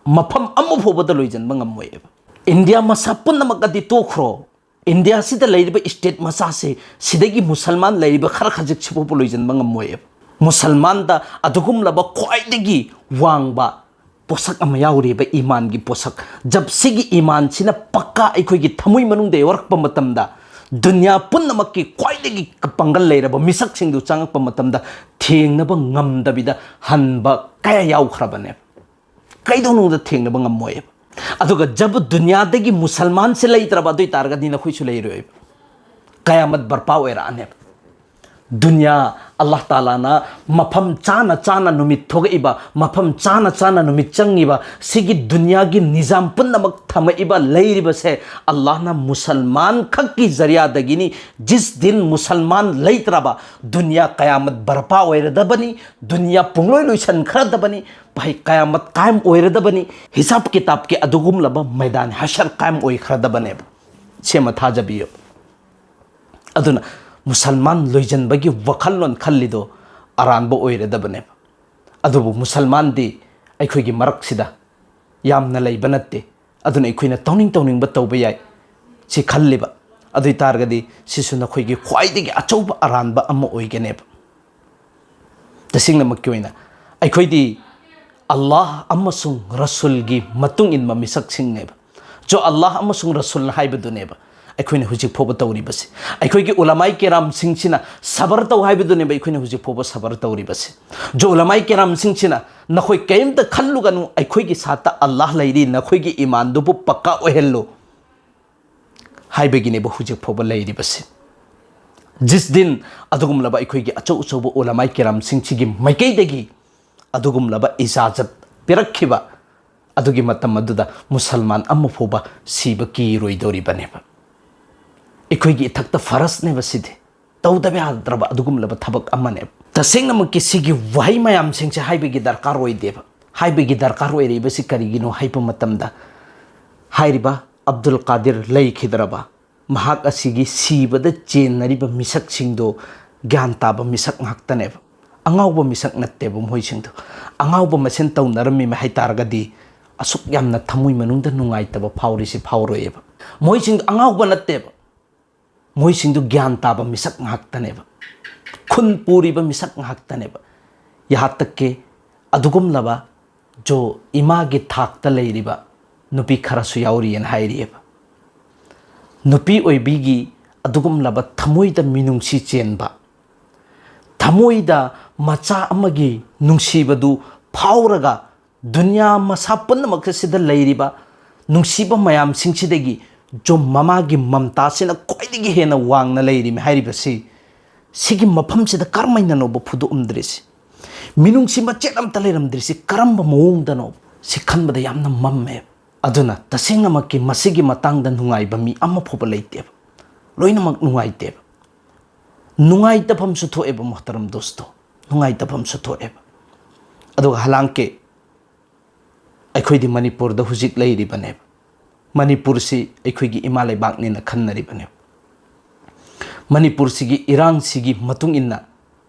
ꯃꯐꯝ ꯑꯃ ꯐꯥꯎꯕꯗ ꯂꯣꯏꯁꯤꯟꯕ ꯉꯝꯃꯣꯏꯑꯕ꯫ ꯏꯟꯗꯤꯌꯥ ꯃꯁꯥ ꯄꯨꯝꯅꯃꯛꯀꯗꯤ ꯇꯣꯛꯈ꯭ꯔꯣ, ꯏꯟꯗꯤꯌꯥꯁꯤꯗ ꯂꯩꯔꯤꯕ ꯏꯁꯇꯦꯠ ꯃꯆꯥꯁꯦ, ꯁꯤꯗꯒꯤ ꯃꯨꯁꯜꯃꯥꯟ ꯂꯩꯔꯤꯕ ꯈꯔ ꯈꯖꯤꯛꯁꯤꯐꯥꯎꯕ ꯂꯣꯏꯁꯤꯟꯕ ꯉꯝꯃꯣꯏꯑꯕ꯫ ꯃꯨꯁꯜꯃꯥꯟꯗ ꯑꯗꯨꯒꯨꯝꯂꯕ ꯈ꯭ꯋꯥꯏꯗꯒꯤ ꯋꯥꯡꯕ ꯄꯣꯠꯁꯛ ꯑꯃ ꯌꯥꯎꯔꯤꯕ, ꯏꯃꯥꯟꯒꯤ ꯄꯣꯠꯁꯛ꯫ ꯖꯕ ꯁꯤꯒꯤ ꯏꯃꯥꯟꯁꯤꯅ ꯄꯛꯀꯥ ꯑꯩꯈꯣꯏꯒꯤ ꯊꯃꯣꯏ ꯃꯅꯨꯡꯗ ꯌꯧꯔꯛꯄ ꯃꯇꯝꯗ, ꯗꯨꯅꯤꯌꯥ ꯄꯨꯝꯅꯃꯛꯀꯤ ꯈ꯭ꯋꯥꯏꯗꯒꯤ ꯄꯥꯡꯒꯜ ꯂꯩꯔꯕ ꯃꯤꯁꯛꯁꯤꯡꯗꯨ ꯆꯪꯉꯛꯄ ꯃꯇꯝꯗ, ꯊꯦꯡꯅꯕ ꯉꯝꯗꯕꯤꯗ ꯍꯟꯕ ꯀꯌꯥ ꯌꯥꯎꯈ꯭ꯔꯕꯅꯦ꯫ ꯀꯩꯗꯧꯅꯨꯡꯗ ꯊꯦꯡꯅꯕ ꯉꯝꯃꯣꯏꯕ꯫ ꯑꯗꯨꯒ ꯖꯕ ꯗꯨꯅꯤꯌꯥꯗꯒꯤ ꯃꯨꯁꯜꯃꯥꯟꯁꯦ ꯂꯩꯇ꯭ꯔꯕ, ꯑꯗꯨ ꯑꯣꯏꯇꯥꯔꯒꯗꯤ ꯅꯈꯣꯏꯁꯨ ꯂꯩꯔꯣꯏꯕ꯫ ꯀꯌꯥꯃꯠ ꯕꯔꯄꯥ ꯑꯣꯏꯔꯛꯑꯅꯦꯕ꯫ ꯗꯨꯅꯤꯌꯥ, ꯑꯜꯂꯥꯍ ꯇꯥꯂꯥꯅ ꯃꯐꯝ ꯆꯥꯅ ꯆꯥꯅ ꯅꯨꯃꯤꯠ ꯊꯣꯛꯂꯛꯏꯕ, ꯃꯐꯝ ꯆꯥꯅ ꯆꯥꯅ ꯅꯨꯃꯤꯠ ꯆꯪꯉꯤꯕ, ꯁꯤꯒꯤ ꯗꯨꯅꯤꯌꯥꯒꯤ ꯅꯤꯖꯥꯝ ꯄꯨꯝꯅꯃꯛ ꯊꯝꯃꯛꯏꯕ, ꯂꯩꯔꯤꯕꯁꯦ ꯑꯜꯂꯥꯍꯅ ꯃꯨꯁꯜꯃꯥꯟ ꯈꯛꯀꯤ ꯖꯔꯤꯌꯥꯗꯒꯤꯅꯤ꯫ ꯖꯤꯁ ꯗꯤꯟ ꯃꯨꯁꯜꯃꯥꯟ ꯂꯩꯇ꯭ꯔꯕ, ꯗꯨꯅꯤꯌꯥ ꯀꯌꯥꯃꯠ ꯕꯔꯄꯥ ꯑꯣꯏꯔꯗꯕꯅꯤ, ꯗꯨꯅꯤꯌꯥ ꯄꯨꯡꯂꯣꯏ ꯂꯣꯏꯁꯤꯟꯈ꯭ꯔꯗꯕꯅꯤ, ꯚꯥꯏ, ꯀꯌꯥꯃꯠ ꯀꯥꯏꯝ ꯑꯣꯏꯔꯗꯕꯅꯤ, ꯍꯤꯁꯥꯕ ꯀꯤꯇꯥꯕꯀꯤ ꯑꯗꯨꯒꯨꯝꯂꯕ ꯃꯩꯗꯥꯟ ꯍꯁꯔ ꯀꯥꯏꯝ ꯑꯣꯏꯈ꯭ꯔꯗꯕꯅꯦꯕ꯫ ꯁꯤꯃ ꯊꯥꯖꯕꯤꯌꯨ꯫ ꯑꯗꯨꯅ ꯃꯨꯁꯜꯃꯥꯟ ꯂꯣꯏꯁꯤꯟꯕꯒꯤ ꯋꯥꯈꯜꯂꯣꯟ ꯈꯜꯂꯤꯗꯣ ꯑꯔꯥꯟꯕ ꯑꯣꯏꯔꯗꯕꯅꯦꯕ꯫ ꯑꯗꯨꯕꯨ ꯃꯨꯁꯜꯃꯥꯟꯗꯤ ꯑꯩꯈꯣꯏꯒꯤ ꯃꯔꯛꯁꯤꯗ ꯌꯥꯝꯅ ꯂꯩꯕ ꯅꯠꯇꯦ꯫ ꯑꯗꯨꯅ ꯑꯩꯈꯣꯏꯅ ꯇꯧꯅꯤꯡ ꯇꯧꯅꯤꯡꯕ ꯇꯧꯕ ꯌꯥꯏ ꯁꯤ ꯈꯜꯂꯤꯕ, ꯑꯗꯨ ꯑꯣꯏ ꯇꯥꯔꯒꯗꯤ ꯁꯤꯁꯨ ꯅꯈꯣꯏꯒꯤ ꯈ꯭ꯋꯥꯏꯗꯒꯤ ꯑꯆꯧꯕ ꯑꯔꯥꯟꯕ ꯑꯃ ꯑꯣꯏꯒꯅꯦꯕ꯫ ꯇꯁꯦꯡꯅꯃꯛꯀꯤ ꯑꯣꯏꯅ ꯑꯩꯈꯣꯏꯗꯤ ꯑꯜꯂꯥꯍ ꯑꯃꯁꯨꯡ ꯔꯁꯨꯜꯒꯤ ꯃꯇꯨꯡ ꯏꯟꯕ ꯃꯤꯁꯛꯁꯤꯡꯅꯦꯕ꯫ ꯖꯣ ꯑꯜꯂꯥꯍ ꯑꯃꯁꯨꯡ ꯔꯁꯨꯜꯅ ꯍꯥꯏꯕꯗꯨꯅꯦꯕ ꯑꯩꯈꯣꯏꯅ ꯍꯧꯖꯤꯛ ꯐꯥꯎꯕ ꯇꯧꯔꯤꯕꯁꯦ꯫ ꯑꯩꯈꯣꯏꯒꯤ ꯎꯂꯃꯥꯏ ꯀꯦꯔꯥꯝꯁꯤꯡꯁꯤꯅ ꯁꯕꯔ ꯇꯧ ꯍꯥꯏꯕꯗꯨꯅꯦꯕ ꯑꯩꯈꯣꯏꯅ ꯍꯧꯖꯤꯛ ꯐꯥꯎꯕ ꯁꯕꯔ ꯇꯧꯔꯤꯕꯁꯦ꯫ ꯖꯣ ꯎꯂꯃꯥꯏ ꯀꯦꯔꯥꯝꯁꯤꯡꯁꯤꯅ, "ꯅꯈꯣꯏ ꯀꯔꯤꯝꯇ ꯈꯜꯂꯨꯒꯅꯨ, ꯑꯩꯈꯣꯏꯒꯤ ꯁꯥꯠꯇ ꯑꯜꯂꯥꯍ ꯂꯩꯔꯤ, ꯅꯈꯣꯏꯒꯤ ꯏꯃꯥꯟꯗꯨꯕꯨ ꯄꯛꯀꯥ ꯑꯣꯏꯍꯜꯂꯨ" ꯍꯥꯏꯕꯒꯤꯅꯦꯕ ꯍꯧꯖꯤꯛ ꯐꯥꯎꯕ ꯂꯩꯔꯤꯕꯁꯦ꯫ ꯖꯤꯁ ꯗꯤꯟ ꯑꯗꯨꯒꯨꯝꯂꯕ ꯑꯩꯈꯣꯏꯒꯤ ꯑꯆꯧ ꯑꯆꯧꯕ ꯎꯂꯃꯥꯏ ꯀꯦꯔꯥꯝꯁꯤꯡꯁꯤꯒꯤ ꯃꯥꯏꯀꯩꯗꯒꯤ ꯑꯗꯨꯒꯨꯝꯂꯕ ꯏꯖꯥꯖꯠ ꯄꯤꯔꯛꯈꯤꯕ ꯑꯗꯨꯒꯤ ꯃꯇꯝ ꯑꯗꯨꯗ ꯃꯨꯁꯜꯃꯥꯟ ꯑꯃ ꯐꯥꯎꯕ ꯁꯤꯕ ꯀꯤꯔꯣꯏꯗꯧꯔꯤꯕꯅꯦꯕ꯫ ꯑꯩꯈꯣꯏꯒꯤ ꯏꯊꯛꯇ ꯐꯔꯁꯅꯦꯕ ꯁꯤꯗꯤ꯫ ꯇꯧꯗꯕ ꯌꯥꯗ꯭ꯔꯕ ꯑꯗꯨꯒꯨꯝꯂꯕ ꯊꯕꯛ ꯑꯃꯅꯦꯕ꯫ ꯇꯁꯦꯡꯅꯃꯛꯀꯤ ꯁꯤꯒꯤ ꯋꯥꯍꯩ ꯃꯌꯥꯝꯁꯤꯡꯁꯦ ꯍꯥꯏꯕꯒꯤ ꯗꯔꯀꯥꯔ ꯑꯣꯏꯗꯦꯕ꯫ ꯍꯥꯏꯕꯒꯤ ꯗꯔꯀꯥꯔ ꯑꯣꯏꯔꯤꯕꯁꯤ ꯀꯔꯤꯒꯤꯅꯣ ꯍꯥꯏꯕ ꯃꯇꯝꯗ, ꯍꯥꯏꯔꯤꯕ ꯑꯕꯗꯨꯜ ꯀꯥꯗꯤꯔ ꯂꯩꯈꯤꯗ꯭ꯔꯕ ꯃꯍꯥꯛ ꯑꯁꯤꯒꯤ ꯁꯤꯕꯗ ꯆꯦꯟꯅꯔꯤꯕ ꯃꯤꯁꯛꯁꯤꯡꯗꯣ ꯒ꯭ꯌꯥꯟ ꯇꯥꯕ ꯃꯤꯁꯛ ꯉꯥꯛꯇꯅꯦꯕ꯫ ꯑꯉꯥꯎꯕ ꯃꯤꯁꯛ ꯅꯠꯇꯦꯕ ꯃꯣꯏꯁꯤꯡꯗꯣ꯫ ꯑꯉꯥꯎꯕ ꯃꯁꯦꯟ ꯇꯧꯅꯔꯝꯃꯤ ꯍꯥꯏ ꯇꯥꯔꯒꯗꯤ ꯑꯁꯨꯛ ꯌꯥꯝꯅ ꯊꯃꯣꯏ ꯃꯅꯨꯡꯗ ꯅꯨꯡꯉꯥꯏꯇꯕ ꯐꯥꯎꯔꯤꯁꯤ ꯐꯥꯎꯔꯣꯏꯑꯕ꯫ ꯃꯣꯏꯁꯤꯡꯗꯣ ꯑꯉꯥꯎꯕ ꯅꯠꯇꯦꯕ꯫ ꯃꯣꯏꯁꯤꯡꯗꯨ ꯒ꯭ꯌꯥꯟ ꯇꯥꯕ ꯃꯤꯁꯛ ꯉꯥꯛꯇꯅꯦꯕ, ꯈꯨꯟ ꯄꯨꯔꯤꯕ ꯃꯤꯁꯛ ꯉꯥꯛꯇꯅꯦꯕ꯫ ꯌꯍꯥ ꯇꯛ ꯀꯦ ꯑꯗꯨꯒꯨꯝꯂꯕ ꯖꯣ ꯏꯃꯥꯒꯤ ꯊꯥꯛꯇ ꯂꯩꯔꯤꯕ ꯅꯨꯄꯤ ꯈꯔꯁꯨ ꯌꯥꯎꯔꯤꯑꯅ ꯍꯥꯏꯔꯤꯑꯕ꯫ ꯅꯨꯄꯤ ꯑꯣꯏꯕꯤꯒꯤ ꯑꯗꯨꯒꯨꯝꯂꯕ ꯊꯃꯣꯏꯗ ꯃꯤꯅꯨꯡꯁꯤ ꯆꯦꯟꯕ, ꯊꯃꯣꯏꯗ ꯃꯆꯥ ꯑꯃꯒꯤ ꯅꯨꯡꯁꯤꯕꯗꯨ ꯐꯥꯎꯔꯒ ꯗꯨꯅꯤꯌꯥ ꯃꯁꯥ ꯄꯨꯝꯅꯃꯛ ꯑꯁꯤꯗ ꯂꯩꯔꯤꯕ ꯅꯨꯡꯁꯤꯕ ꯃꯌꯥꯝꯁꯤꯡꯁꯤꯗꯒꯤ ꯖꯣ ꯃꯃꯥꯒꯤ ꯃꯃꯇꯥꯁꯤꯅ ꯈ꯭ꯋꯥꯏꯗꯒꯤ ꯍꯦꯟꯅ ꯋꯥꯡꯅ ꯂꯩꯔꯤꯃꯤ ꯍꯥꯏꯔꯤꯕꯁꯤ, ꯁꯤꯒꯤ ꯃꯐꯝꯁꯤꯗ ꯀꯔꯝꯍꯥꯏꯅꯅꯣꯕ ꯐꯨꯗꯣꯛꯑꯝꯗ꯭ꯔꯤꯁꯤ? ꯃꯤꯅꯨꯡꯁꯤ ꯃꯆꯦꯠ ꯑꯃꯇ ꯂꯩꯔꯝꯗ꯭ꯔꯤꯁꯤ ꯀꯔꯝꯕ ꯃꯑꯣꯡꯗꯅꯣ? ꯁꯤ ꯈꯟꯕꯗ ꯌꯥꯝꯅ ꯃꯝꯃꯦ꯫ ꯑꯗꯨꯅ ꯇꯁꯦꯡꯅꯃꯛꯀꯤ ꯃꯁꯤꯒꯤ ꯃꯇꯥꯡꯗ ꯅꯨꯡꯉꯥꯏꯕ ꯃꯤ ꯑꯃ ꯐꯥꯎꯕ ꯂꯩꯇꯦꯕ꯫ ꯂꯣꯏꯅꯃꯛ ꯅꯨꯡꯉꯥꯏꯇꯦꯕ꯫ ꯅꯨꯡꯉꯥꯏꯇꯐꯝꯁꯨ ꯊꯣꯛꯑꯦꯕ ꯃꯣꯍꯇꯔꯝ ꯗꯣꯁꯇꯣ, ꯅꯨꯡꯉꯥꯏꯇꯐꯝꯁꯨ ꯊꯣꯛꯑꯦꯕ꯫ ꯑꯗꯨꯒ ꯍꯂꯥꯡꯀꯦ ꯑꯩꯈꯣꯏꯗꯤ ꯃꯅꯤꯄꯨꯔꯗ ꯍꯧꯖꯤꯛ ꯂꯩꯔꯤꯕꯅꯦꯕ꯫ ꯃꯅꯤꯄꯨꯔꯁꯤ ꯑꯩꯈꯣꯏꯒꯤ ꯏꯃꯥ ꯂꯩꯕꯥꯛꯅꯦꯅ ꯈꯟꯅꯔꯤꯕꯅꯦꯕ꯫ ꯃꯅꯤꯄꯨꯔꯁꯤꯒꯤ ꯏꯔꯥꯡꯁꯤꯒꯤ ꯃꯇꯨꯡ ꯏꯟꯅ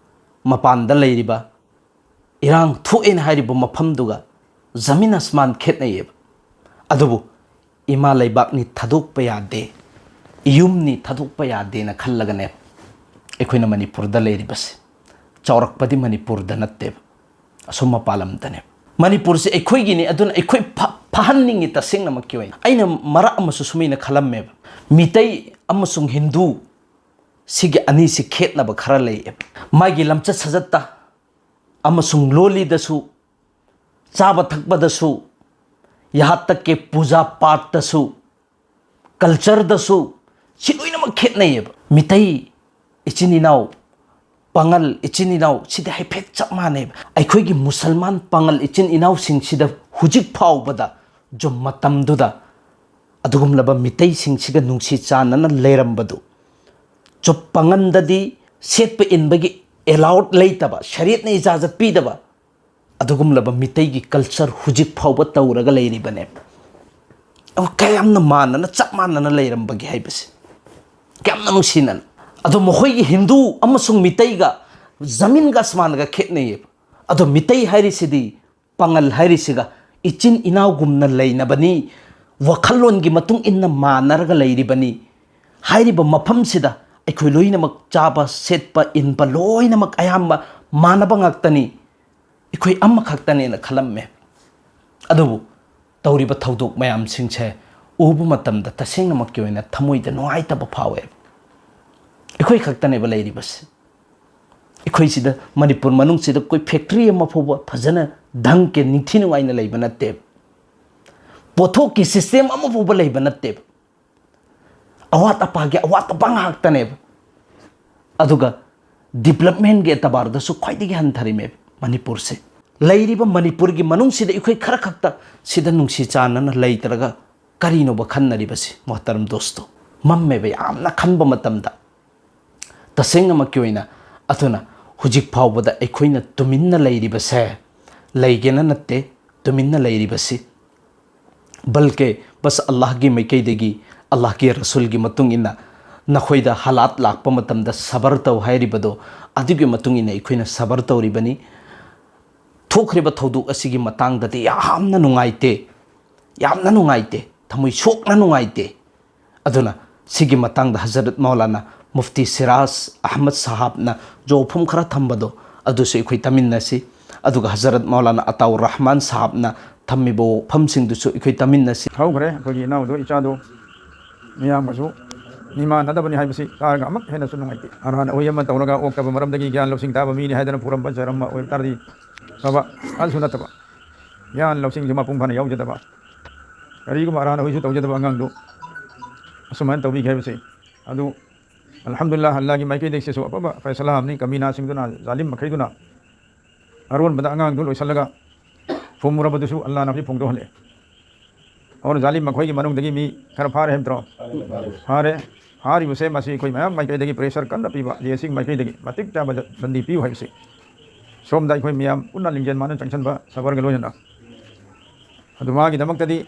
ꯃꯄꯥꯟꯗ ꯂꯩꯔꯤꯕ, ꯏꯔꯥꯡ ꯊꯣꯛꯑꯦꯅ ꯍꯥꯏꯔꯤꯕ ꯃꯐꯝꯗꯨꯒ ꯖꯃꯤꯟ ꯑꯁꯃꯥꯟ ꯈꯦꯠꯅꯩꯌꯦꯕ꯫ ꯑꯗꯨꯕꯨ ꯏꯃꯥ ꯂꯩꯕꯥꯛꯅꯤ ꯊꯥꯗꯣꯛꯄ ꯌꯥꯗꯦ, ꯌꯨꯝꯅꯤ ꯊꯥꯗꯣꯛꯄ ꯌꯥꯗꯦꯅ ꯈꯜꯂꯒꯅꯦ ꯑꯩꯈꯣꯏꯅ ꯃꯅꯤꯄꯨꯔꯗ ꯂꯩꯔꯤꯕꯁꯦ꯫ ꯆꯥꯎꯔꯛꯄꯗꯤ ꯃꯅꯤꯄꯨꯔꯗ ꯅꯠꯇꯦꯕ, ꯑꯁꯣꯝ ꯃꯄꯥꯟ ꯂꯝꯗꯅꯦꯕ꯫ ꯃꯅꯤꯄꯨꯔꯁꯦ ꯑꯩꯈꯣꯏꯒꯤꯅꯤ, ꯑꯗꯨꯅ ꯑꯩꯈꯣꯏ ꯐ-, ꯐꯍꯟꯅꯤꯡꯉꯤ꯫ ꯇꯁꯦꯡꯅꯃꯛꯀꯤ ꯑꯣꯏꯅ ꯑꯩꯅ ꯃꯔꯛ ꯑꯃꯁꯨ ꯁꯨꯃꯥꯏꯅ ꯈꯜꯂꯝꯃꯦꯕ, ꯃꯤꯇꯩ ꯑꯃꯁꯨꯡ ꯍꯤꯟꯗꯨ ꯁꯤꯒꯤ ꯑꯅꯤꯁꯤ ꯈꯦꯠꯅꯕ ꯈꯔ ꯂꯩꯌꯦꯕ꯫ ꯃꯥꯒꯤ ꯂꯝꯆꯠ ꯁꯥꯖꯠꯇ ꯑꯃꯁꯨꯡ ꯂꯣꯜꯂꯤꯗꯁꯨ, ꯆꯥꯕ ꯊꯛꯄꯗꯁꯨ, ꯌꯍꯥ ꯇꯛ ꯀꯦ ꯄꯨꯖꯥ ꯄꯥꯠꯇꯁꯨ, ꯀꯜꯆꯔꯗꯁꯨ ꯁꯤ ꯂꯣꯏꯅꯃꯛ ꯈꯦꯠꯅꯩꯌꯦꯕ꯫ ꯃꯤꯇꯩ ꯏꯆꯤꯟ ꯏꯅꯥꯎ, ꯄꯥꯉꯜ ꯏꯆꯤꯟ ꯏꯅꯥꯎ ꯁꯤꯗꯤ ꯍꯥꯏꯐꯦꯠ ꯆꯞ ꯃꯥꯟꯅꯩꯕ꯫ ꯑꯩꯈꯣꯏꯒꯤ ꯃꯨꯁꯜꯃꯥꯟ ꯄꯥꯉꯜ ꯏꯆꯤꯟ ꯏꯅꯥꯎꯁꯤꯡꯁꯤꯗ ꯍꯧꯖꯤꯛ ꯐꯥꯎꯕꯗ ꯖꯨꯝ ꯃꯇꯝꯗꯨꯗ ꯑꯗꯨꯒꯨꯝꯂꯕ ꯃꯤꯇꯩꯁꯤꯡꯁꯤꯒ ꯅꯨꯡꯁꯤ ꯆꯥꯟꯅꯅ ꯂꯩꯔꯝꯕꯗꯨ ꯆꯨꯞ ꯄꯥꯉꯟꯗꯗꯤ ꯁꯦꯠꯄ ꯏꯟꯕꯒꯤ ꯑꯦꯂꯥꯎꯠ ꯂꯩꯇꯕ, ꯁꯔꯤꯌꯠꯅ ꯏꯖꯥꯖꯠ ꯄꯤꯗꯕ ꯑꯗꯨꯒꯨꯝꯂꯕ ꯃꯤꯇꯩꯒꯤ ꯀꯜꯆꯔ ꯍꯧꯖꯤꯛ ꯐꯥꯎꯕ ꯇꯧꯔꯒ ꯂꯩꯔꯤꯕꯅꯦꯕ꯫ ꯑꯗꯨ ꯀꯌꯥꯝꯅ ꯃꯥꯟꯅꯅ, ꯆꯞ ꯃꯥꯟꯅꯅ ꯂꯩꯔꯝꯕꯒꯦ ꯍꯥꯏꯕꯁꯦ, ꯀꯌꯥꯝꯅ ꯅꯨꯡꯁꯤꯅꯅ꯫ ꯑꯗꯣ ꯃꯈꯣꯏꯒꯤ ꯍꯤꯟꯗꯨ ꯑꯃꯁꯨꯡ ꯃꯤꯇꯩꯒ ꯖꯃꯤꯟꯒ ꯑꯁꯃꯥꯟꯒ ꯈꯦꯠꯅꯩꯌꯦꯕ꯫ ꯑꯗꯣ ꯃꯤꯇꯩ ꯍꯥꯏꯔꯤꯁꯤꯗꯤ, ꯄꯥꯉꯜ ꯍꯥꯏꯔꯤꯁꯤꯒ ꯏꯆꯤꯟ ꯏꯅꯥꯎꯒꯨꯝꯅ ꯂꯩꯅꯕꯅꯤ, ꯋꯥꯈꯜꯂꯣꯟꯒꯤ ꯃꯇꯨꯡ ꯏꯟꯅ ꯃꯥꯟꯅꯔꯒ ꯂꯩꯔꯤꯕꯅꯤ꯫ ꯍꯥꯏꯔꯤꯕ ꯃꯐꯝꯁꯤꯗ ꯑꯩꯈꯣꯏ ꯂꯣꯏꯅꯃꯛ ꯆꯥꯕ, ꯁꯦꯠꯄ, ꯏꯟꯕ ꯂꯣꯏꯅꯃꯛ ꯑꯌꯥꯝꯕ ꯃꯥꯟꯅꯕ ꯉꯥꯛꯇꯅꯤ꯫ ꯑꯩꯈꯣꯏ ꯑꯃꯈꯛꯇꯅꯦꯅ ꯈꯜꯂꯝꯃꯦ꯫ ꯑꯗꯨꯕꯨ ꯇꯧꯔꯤꯕ ꯊꯧꯗꯣꯛ ꯃꯌꯥꯝꯁꯤꯡꯁꯦ ꯎꯕ ꯃꯇꯝꯗ ꯇꯁꯦꯡꯅꯃꯛꯀꯤ ꯑꯣꯏꯅ ꯊꯃꯣꯏꯗ ꯅꯨꯡꯉꯥꯏꯇꯕ ꯐꯥꯎꯋꯦ꯫ ꯑꯩꯈꯣꯏ ꯈꯛꯇꯅꯦꯕ ꯂꯩꯔꯤꯕꯁꯦ꯫ ꯑꯩꯈꯣꯏꯁꯤꯗ, ꯃꯅꯤꯄꯨꯔ ꯃꯅꯨꯡꯁꯤꯗ ꯑꯩꯈꯣꯏ ꯐꯦꯛꯇ꯭ꯔꯤ ꯑꯃ ꯐꯥꯎꯕ ꯐꯖꯅ ꯙꯪꯀꯦ ꯅꯤꯡꯊꯤ ꯅꯨꯡꯉꯥꯏꯅ ꯂꯩꯕ ꯅꯠꯇꯦ꯫ ꯄꯣꯠꯊꯣꯛꯀꯤ ꯁꯤꯁꯇꯦꯝ ꯑꯃ ꯐꯥꯎꯕ ꯂꯩꯕ ꯅꯠꯇꯦꯕ꯫ ꯑꯋꯥꯠ ꯑꯄꯥꯒꯤ ꯑꯋꯥꯠ ꯑꯄꯥ ꯉꯥꯛꯇꯅꯦꯕ꯫ ꯑꯗꯨꯒ ꯗꯤꯕꯂꯞꯃꯦꯟꯒꯤ ꯑꯦꯇꯕꯥꯔꯗꯁꯨ ꯈ꯭ꯋꯥꯏꯗꯒꯤ ꯍꯟꯊꯔꯤꯃꯦꯕ ꯃꯅꯤꯄꯨꯔꯁꯦ꯫ ꯂꯩꯔꯤꯕ ꯃꯅꯤꯄꯨꯔꯒꯤ ꯃꯅꯨꯡꯁꯤꯗ ꯑꯩꯈꯣꯏ ꯈꯔ ꯈꯛꯇ ꯁꯤꯗ ꯅꯨꯡꯁꯤ ꯆꯥꯟꯅꯅ ꯂꯩꯇ꯭ꯔꯒ ꯀꯔꯤꯅꯣꯕ ꯈꯟꯅꯔꯤꯕꯁꯤ, ꯃꯣꯍꯇꯔꯝ ꯗꯣꯁꯇꯣ? ꯃꯝꯃꯦꯕ ꯌꯥꯝꯅ ꯈꯟꯕ ꯃꯇꯝꯗ꯫ ꯇꯁꯦꯡꯅꯃꯛꯀꯤ ꯑꯣꯏꯅ, ꯑꯗꯨꯅ ꯍꯧꯖꯤꯛ ꯐꯥꯎꯕꯗ ꯑꯩꯈꯣꯏꯅ ꯇꯨꯃꯤꯟꯅ ꯂꯩꯔꯤꯕꯁꯦ, ꯂꯩꯒꯦꯅ ꯅꯠꯇꯦ ꯇꯨꯃꯤꯟꯅ ꯂꯩꯔꯤꯕꯁꯤ, ꯕꯜꯀꯦ ꯕꯁ ꯑꯜꯂꯥꯍꯒꯤ ꯃꯥꯏꯀꯩꯗꯒꯤ, ꯑꯜꯂꯥꯍꯒꯤ ꯔꯁꯨꯜꯒꯤ ꯃꯇꯨꯡ ꯏꯟꯅ ꯅꯈꯣꯏꯗ ꯍꯥꯂꯥꯠ ꯂꯥꯛꯄ ꯃꯇꯝꯗ ꯁꯕꯔ ꯇꯧ ꯍꯥꯏꯔꯤꯕꯗꯣ, ꯑꯗꯨꯒꯤ ꯃꯇꯨꯡ ꯏꯟꯅ ꯑꯩꯈꯣꯏꯅ ꯁꯕꯔ ꯇꯧꯔꯤꯕꯅꯤ꯫ ꯊꯣꯛꯈ꯭ꯔꯤꯕ ꯊꯧꯗꯣꯛ ꯑꯁꯤꯒꯤ ꯃꯇꯥꯡꯗꯗꯤ ꯌꯥꯝꯅ ꯅꯨꯡꯉꯥꯏꯇꯦ, ꯌꯥꯝꯅ ꯅꯨꯡꯉꯥꯏꯇꯦ, ꯊꯃꯣꯏ ꯁꯣꯛꯅ ꯅꯨꯡꯉꯥꯏꯇꯦ꯫ ꯑꯗꯨꯅ ꯁꯤꯒꯤ ꯃꯇꯥꯡꯗ ꯍꯖꯔꯠ ꯃꯧꯂꯥꯅꯥ ꯃꯨꯐꯇꯤ ꯁꯤꯔꯥꯖ ꯑꯍꯃꯗ ꯁꯥꯍꯥꯕꯅ ꯋꯥꯐꯝ ꯈꯔ ꯊꯝꯕꯗꯣ, ꯑꯗꯨꯁꯨ ꯑꯩꯈꯣꯏ ꯇꯥꯃꯤꯟꯅꯁꯤ꯫ ꯑꯗꯨꯒ ꯍꯖꯔꯠ ꯃꯧꯂꯥꯅꯥ ꯑꯇꯥꯎꯔ ꯔꯍꯃꯥꯟ ꯁꯥꯍꯥꯕꯅ ꯊꯝꯃꯤꯕ ꯋꯥꯐꯝꯁꯤꯡꯗꯨꯁꯨ ꯑꯩꯈꯣꯏ ꯇꯥꯃꯤꯟꯅꯁꯤ꯫ ꯍꯧꯈ꯭ꯔꯦ ꯑꯩꯈꯣꯏꯒꯤ ꯏꯅꯥꯎꯗꯣ, ꯏꯆꯥꯗꯣ, ꯃꯤꯌꯥꯝꯒꯁꯨ ꯃꯤꯃꯥꯟꯅꯗꯕꯅꯤ ꯍꯥꯏꯕꯁꯤ ꯇꯥꯔꯒ ꯑꯃꯨꯛ ꯍꯦꯟꯅꯁꯨ ꯅꯨꯡꯉꯥꯏꯇꯦ꯫ ꯑꯔꯥꯟ ꯑꯣꯏ ꯑꯃ ꯇꯧꯔꯒ ꯑꯣꯛꯇꯕ ꯃꯔꯝꯗꯒꯤ ꯒ꯭ꯌꯥꯟ ꯂꯧꯁꯤꯡ ꯇꯥꯕ ꯃꯤꯅꯤ ꯍꯥꯏꯗꯅ ꯐꯨꯔꯝꯕ ꯆꯩꯔꯝꯕ ꯑꯣꯏꯕ ꯇꯥꯔꯗꯤ ꯐꯕ, ꯑꯗꯨꯁꯨ ꯅꯠꯇꯕ, ꯒ꯭ꯌꯥꯟ ꯂꯧꯁꯤꯡꯁꯨ ꯃꯄꯨꯡ ꯐꯥꯅ ꯌꯥꯎꯖꯗꯕ, ꯀꯔꯤꯒꯨꯝꯕ ꯑꯔꯥꯟ ꯑꯣꯏꯁꯨ ꯇꯧꯖꯗꯕ ꯑꯉꯥꯡꯗꯨ ꯑꯁꯨꯃꯥꯏꯅ ꯇꯧꯕꯤꯈꯤ ꯍꯥꯏꯕꯁꯤ, ꯑꯗꯨ ꯑꯜꯍꯝꯗꯨꯂꯤꯜꯂꯥꯍ, ꯑꯜꯂꯥꯍꯒꯤ ꯃꯥꯏꯀꯩꯗꯒꯤ ꯁꯤꯁꯨ ꯑꯐꯕ ꯐꯩꯁꯂꯥ ꯑꯃꯅꯤ꯫ ꯀꯃꯤꯅꯥꯁꯤꯡꯗꯨꯅ, ꯖꯥꯂꯤꯝ ꯃꯈꯩꯗꯨꯅ ꯑꯔꯣꯟꯕꯗ ꯑꯉꯥꯡꯗꯨ ꯂꯣꯏꯁꯤꯜꯂꯒ ꯐꯨꯝꯃꯨꯔꯕꯗꯨꯁꯨ ꯑꯜꯂꯥꯍꯅ ꯍꯧꯖꯤꯛ ꯐꯣꯡꯗꯣꯛꯍꯜꯂꯦ꯫ ꯑꯣꯔ ꯖꯥꯂꯤꯝ ꯃꯈꯣꯏꯒꯤ ꯃꯅꯨꯡꯗꯒꯤ ꯃꯤ ꯈꯔ ꯐꯥꯔꯦ ꯍꯥꯏꯕ ꯅꯠꯇ꯭ꯔꯣ? ꯐꯥꯔꯦ꯫ ꯐꯥꯔꯤꯕꯁꯦ ꯃꯁꯤ ꯑꯩꯈꯣꯏ ꯃꯌꯥꯝ ꯃꯥꯏꯀꯩꯗꯒꯤ pressure ꯀꯟꯅ ꯄꯤꯕ, ꯖꯦ ꯑꯦꯁ ꯁꯤꯒꯤ ꯃꯥꯏꯀꯩꯗꯒꯤ ꯃꯇꯤꯛ ꯆꯥꯕ ꯕꯟꯗꯤ ꯄꯤꯌꯨ ꯍꯥꯏꯕꯁꯤ ꯁꯣꯝꯗ ꯑꯩꯈꯣꯏ ꯃꯤꯌꯥꯝ ꯄꯨꯟꯅ ꯂꯤꯡꯖꯦꯜ ꯃꯥꯟꯅ ꯆꯪꯁꯤꯟꯕ ꯁꯕꯔꯒ ꯂꯣꯏꯅꯅ꯫ ꯑꯗꯨ ꯃꯥꯒꯤꯗꯃꯛꯇꯗꯤ